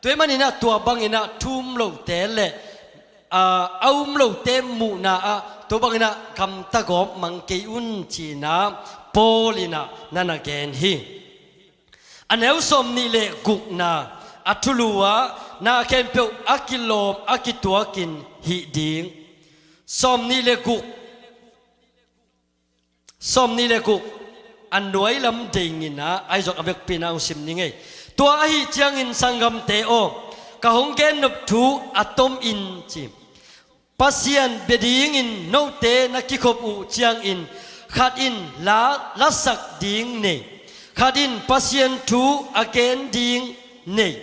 Tua ahih manin ah tua bangin ah thu um lote leh, a, a um lote muhna ah tua bangin ah gamta gawp mang kei un, ci-in ah Paul in ah na na gen hi. A neu sawmnih le gukna, a thulu ah na khempeuh a kilawm a kituakin hih ding. Sawmnih le guk, sawmnih le guk, a nuai lam dingin ah, ahi zong a vekpi-in ah hong sim ni ngei. Tua ahih ciangin sanggamte aw, ka hong gennop thu a tomin ci. Pasian bia dingin note na kikhop uh ciangin khat in la, lasak ding nei, khat in Pasian thu a gen ding nei,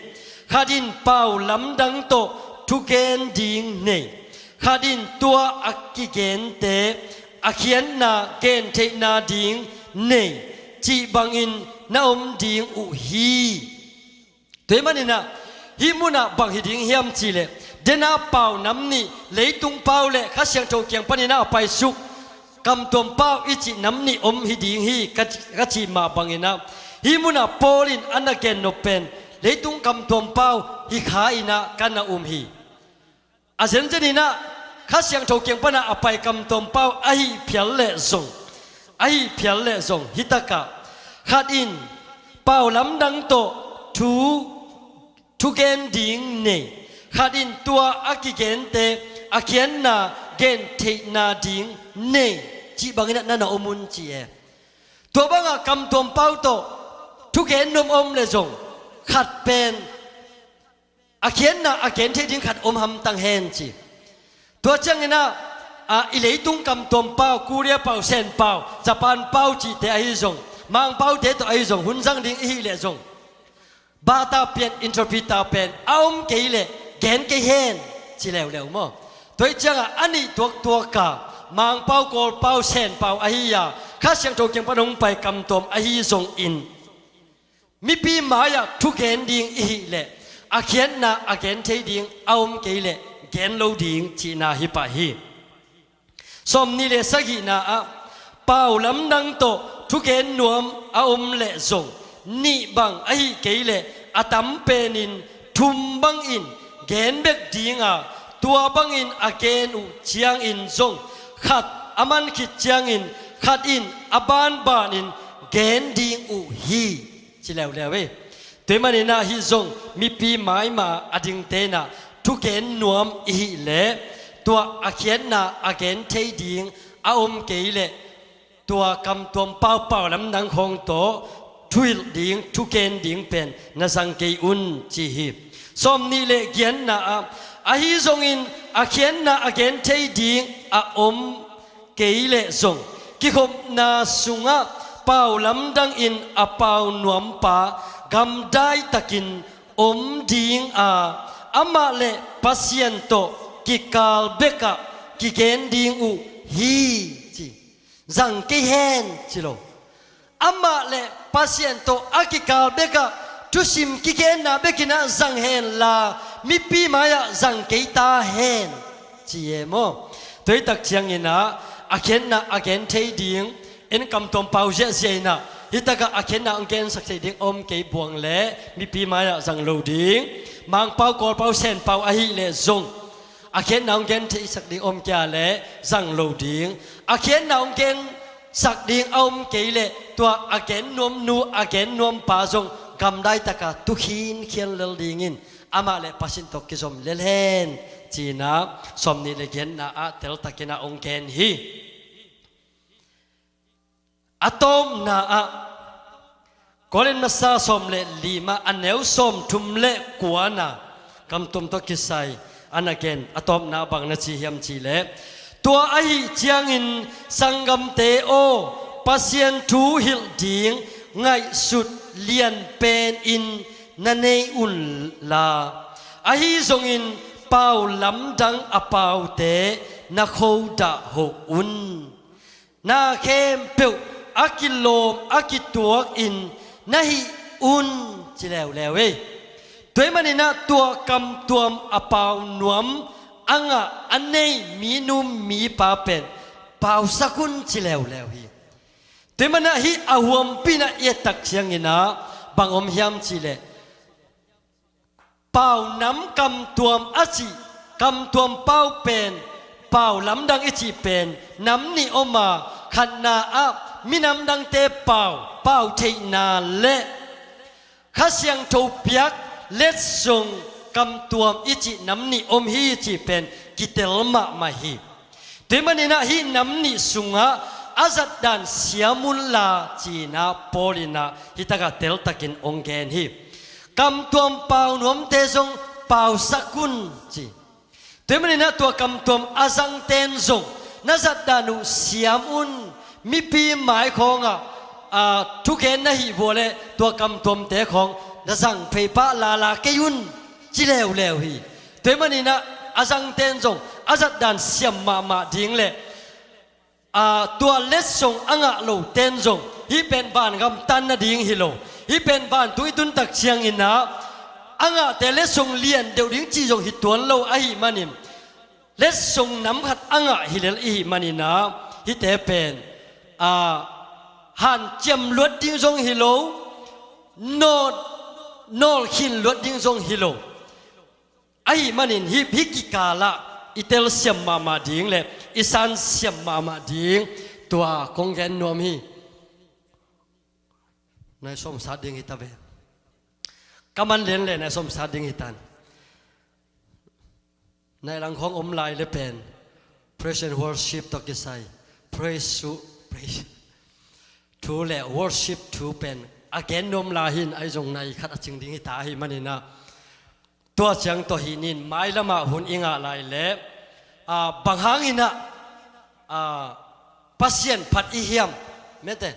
khat in pau lamdang tawh thugen ding nei, khat in tua a kigente a khiatna gentheihna ding nei, cih bangin na om ding uh hi. Tua ahih manin ah hih munah bang hi ding hiam cih leh, Dena pau nam nih, leitung pau le Kha Siangtho kiang paninah a paisuk kamtuam pau i cih nam nih om hi ding hi ka, ka cih mah banginah, hih munah Paul in a na gen nop pen leitung kamtuam pau hi kha inah ka na um hi. A zenzeninah Kha Siangtho kiang panah a pai kamtuam pau ahi phial leh zong, ahi phial leh zong hitakah khat in pau lamdang tawh thu thugen ding nei, khat in tua a kigente a khiatna gen theihna ding nei, cih banginah na na om un ci e. Tua bangah kamtuam pau tawh thugen nuam om le zong khat pen a khiatna a gen thei ding khat om hamtang hen ci. Tua cianginah a, i leitung kamtuam pau, Korea pau, Sen pau, Japan pau cihte ahi zong, Mang paute tawh ahi zong, hun zang ding i hih leh zong, bata pian, interpreter pen a om kei leh gen kei hen ci leuleu maw? Tua ih ciangah a nih tuaktuaka Mang pau, Kawl pau, Sen pau ahi a, Kha Siangtho kiang pan hong pai kamtuam ahi zongin mipi mai-ah thugen ding i hih leh a khiatna a gen thei ding a om kei leh gen lo ding cihna hi pah hi. Sawmnih le sagihna ah pau lamdang tawh thugen nuam a om leh zong nih bang ahi kei leh a tam penin thum bangin gen bek dinga, tua bangin a gen uh ciangin zong khat a man khit ciangin khat in a banbanin gen ding uh hi ci leuleu hi. Tua ih maninah hih zong mipi maima a dingte inah thugen nuam i hih leh tua a khiatna a gen thei ding a om kei leh tua kamtuam pau, pau lamdang khawng tawh thuhilh ding, thugen ding pen na zang kei un ci hi. Sawmnih le giatna ah ahi zongin a khiatna a gen thei ding a om kei leh zong kikhopna sungah pau lamdangin a pau nuampa gamdai takin om dinga, amah le Pasian tawh kikal bekah kigen ding uh hi ci. Zang kei hen ci lo. Amah le Pasian tawh a kikal bekah thusim kigenna bekinah zang henla mipi mai-ah zang kei ta hen ci e maw? Tua ih tak cianginah a khiatna a gen thei ding, en kamtuam pau ziahziah inah hitakah a khiatna hong gensak thei ding om kei buang leh mipi mai-ah zang lo ding. Mang pau, Kawl pau, Sen pau ahi leh zong a khiatna hong gen theisak ding om kei a leh zang lo ding. A khiatna hong gensak ding a om kei leh tua a gen nuamnu, a gen nuampa zong gamdai taka tu khinkhian lel dingin amah le Pasian tawh kizom lel hen cinah sawmnih le giatna ah teltakinah hong gen hi. A tawpna ah Korin masa sawm le lima, a neu sawmthum le kuana kamtuam tawh kisai a na gen a tawpna bang na ci hiam cih leh, tua ahi ciangin sanggamte aw, Pasian thu hilh ding ngaihsut lianpen in na nei unla, ahi zongin pau lamdang a paute na khodah hoh un. Na khempeuh a kilawm a kituakin na hih un ci leuleu ei. Tua ih maninah tua kamtuam a pau nuam a ngah a nei minum mipa pen pausak un ci leuleu hi. Tua ih manah hih a huampi inah i et tak cianginah bang om hiam cih leh, pau nam kamtuam a cih, kamtuam pau pen, pau lamdang i cih pen nam nih om a, khatna ah minam dangte pau, pau theihna le Kha Siangtho piak letsong kamtuam i cih nam nih om hi cih pen kitel mahmah hi. Tua ih maninah hih nam nih sungah a zatdan siam unla cinah Paul inah hitakah teltakin hong gen hi. Kamtuam pau nuamte zong pausak un ci. Tua ih maninah tua kamtuam a zangten zong na zatdan uh siam un, mipi mai khawngah, a, thugen na hih vua leh tua kamtuamte khawng na zang phei pah lala kei un ci leuleu hi. Tua ih maninah a zangten zong a zatdan siam mahmah ding le, a, tua letsong a ngah loten zong hih pen vangam tan nading hi lo. Hih pen vantung i tun tak cianginah a ngahte letsong lian deuh ding cih zong hi tuan lo ahih manin, letsong nam khat a ngah hi lel i hih manin ah, hihte pen, a, hanciam luat ding zong hi lo, nawl, nawlkhin luat ding zong hi lo. Ahih manin hih, hih kikal ah i telsiam mahmah ding le i sansiam mahmah ding, tua kong gen nuam hi. Nai sawm sat ding hi ta ve. Ka man lian le nai sawm sat ding hi tan. Nai lang khawng om lai le pen praise and worship tawh kisai, praise su, praise thu le worship thu pen a gen nuam lai hi in, ahi zong nai khat a cing ding hi ta ahih manin ah, tua ciang tawh hi nin, mailam ah hun i ngah lai le, a, bang hangin ah, a, Pasian phat i hiam, mete.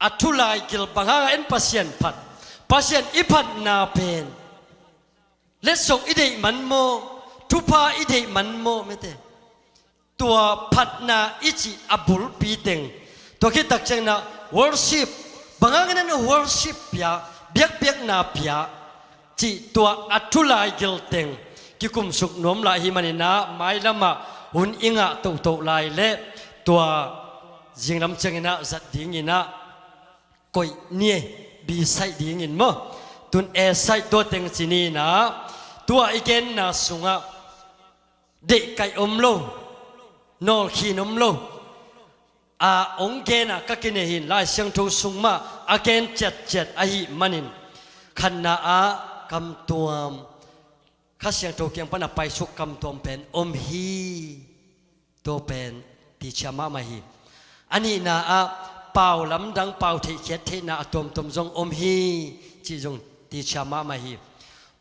A thu laigil bang hangah en Pasian phat. Pasian i phatna pen letsong i deih man maw, thupha i deih man maw, mete. Tua phatna i cih a bulpi teng, tua khit tak ciangin ah worship, bang hangin ah worship pia, biakpiakna pia cih tua a thu laigil teng kikumsuk nuam lai hi manin ah, mailam ah hun i ngah tohtoh lai le tua zinglam ciangin ah zat dingin ah, koih ni, B side dingin maw, tun A side, tua teng ci ni in ah, tua i genna sungah deihkaih om lo, nawlkhin om lo, a, hong gen a ka kinei hi in, Lai Siangtho sung mah a gen ciatciat ahih manin, khatna ah kamtuam, Kha Siangtho kiang pan a paisuk kamtuam pen om hi, tua pen tichia mahmah hi. A nihna ah pau lamdang, pau theihkhiat theihna a tuamtuam zong om hi, cih zong tichia mahmah hi.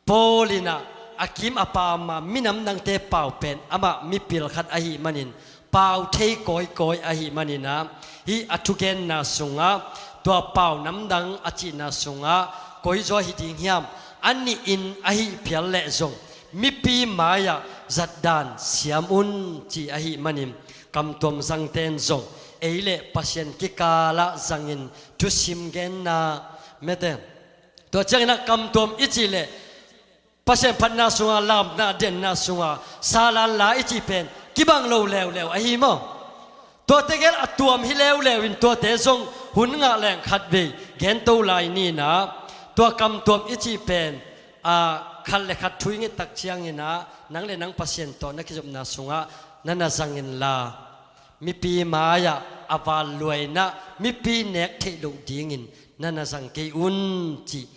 Paul in ah a kim a pam a minam dangte pau pen amah mipil khat ahih manin, pau thei kawikawi ahih manin ah, hih a thugenna sungah tua pau namdang a cihna sungah koizaw hi ding hiam, a nihin ahih phial leh zong mipi mai-ah zatdan siam un, ci ahih manin, kamtuam zangte in zong ei le Pasian kikalah zangin thusim genna, mete. Tua ciangin ah kamtuam i cih leh Pasian phatna sungah, lamna, denna sungah salan la i cih pen kibang lo leuleu ahi maw? Tuate gel a tuam hi leuleu in, tuate zong hun ngah leng khatvei gento lai ni in ah, tua kamtuam i cih pen, a, khat le khat thu i nget tak ciangin ah, nang le nang Pasian tawh na kizopna sungah na na zang inla, mipi mai-ah a vanluaina, mipi nek theih loh dingin na na zang kei un, cih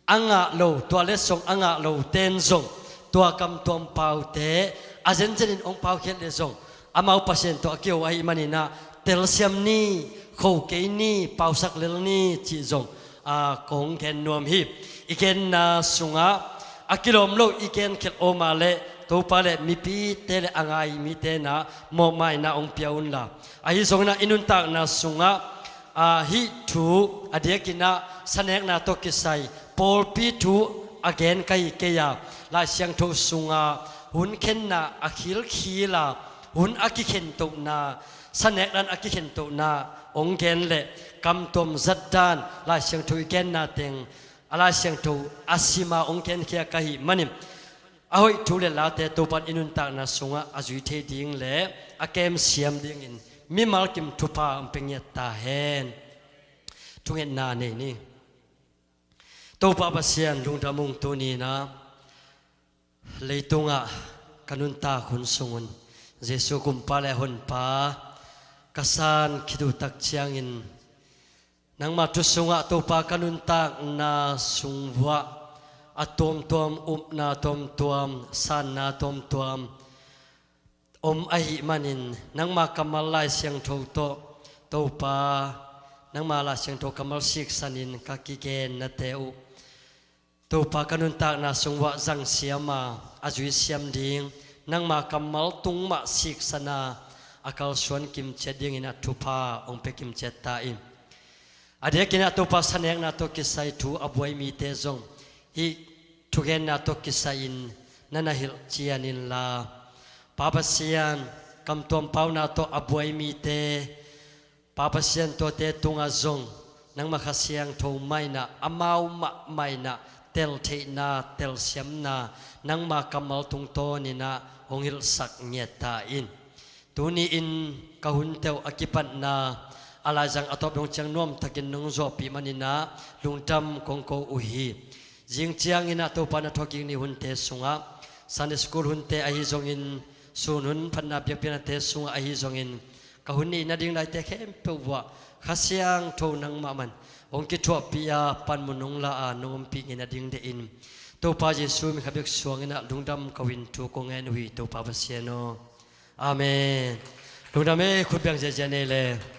a ngah lo, tua letsong a ngah lote in zong tua kamtuam paute a zenzen in hong paukhiat leh zong, amau Pasian tawh a kiho ahih manin ah, telsiam ni, kho kei ni, pausak lel ni, cih zong, a, kong gen nuam hi. I genna sungah a kilawm lo i gen khialh om a leh, Topa le mipite le a ngai mite in ah mawhmaina hong pia unla. Ahi zongin ah i nuntakna sungah, a, hih thu a diakin ah sanekna tawh kisai pawlpi thu a gen ka hi kei a, Lai Siangtho sungah hun khenna a khilkhil a, hun a kikhentohna, sanekna a kikhentohna hong gen leh kamtuam zatdan, Lai Siangtho i genna teng a Lai Siangtho a sim a hong genkhia ka hih manin, a hoih thu le late Topa in i nuntakna sungah a zui thei ding le a kemsiam dingin mimal kim thupha hong pia ngiat ta hen. Thungetna nei ni. Topa Pasian lungdam ung, tuni in ah leitungah ka nuntak hun sungun Jesu Kumpa le Honpa ka san khit uh tak ciangin, nangma thu sungah Topa ka nuntakna sung vuah a tuamtuam, upna tuamtuam, sanna tuamtuam om ahih manin, nangma kammal Lai Siangtho tawh Topa, nangma Lai Siangtho kammal siksanin ka kigennate uh Topa ka nuntakna sung vuah zangsiam a, a zuisiam ding, nangma kammal tung mah siksana a kalsuan kimciat dingin a thupha hong pia kimciat ta in. A diakin ah Topa sanekna tawh kisai thu a buai mite zong hih thugenna tawh kisai-in na na hilh cian inla, Pa Pasian, kamtuam pauna tawh a buai mite, Pa Pasian, tuate tungah zong nangma Kha Siangtho mah in ah, amau mahmah in ah teltheihna, telsiamna, nangma kammal tungtawnin ah hong hilhsak ngiat ta in. Tuni-in ka hun teuh a kipatna a laizang a tawp dong ciang nuamtakin nong zawhpih manin ah lungdam kong ko uh hi. Zing ciangin ah Topa na thawhkik ni hunte sungah Sunday school hunte ahi zongin, sun hun phatna biakpiaknate sungah ahi zongin, ka hun neih nading laite khempeuh uah Kha Siangtho nangmah man hong kithuahpih a, panmun hong la a, nong ompih ngei nading deih in, Topa Jesu min khat bek suangin ah lungdam ko-in thu kong ngen uh hi, Topa Pasian aw. Amen. Lungdam e, khut beng ziahziah nei le.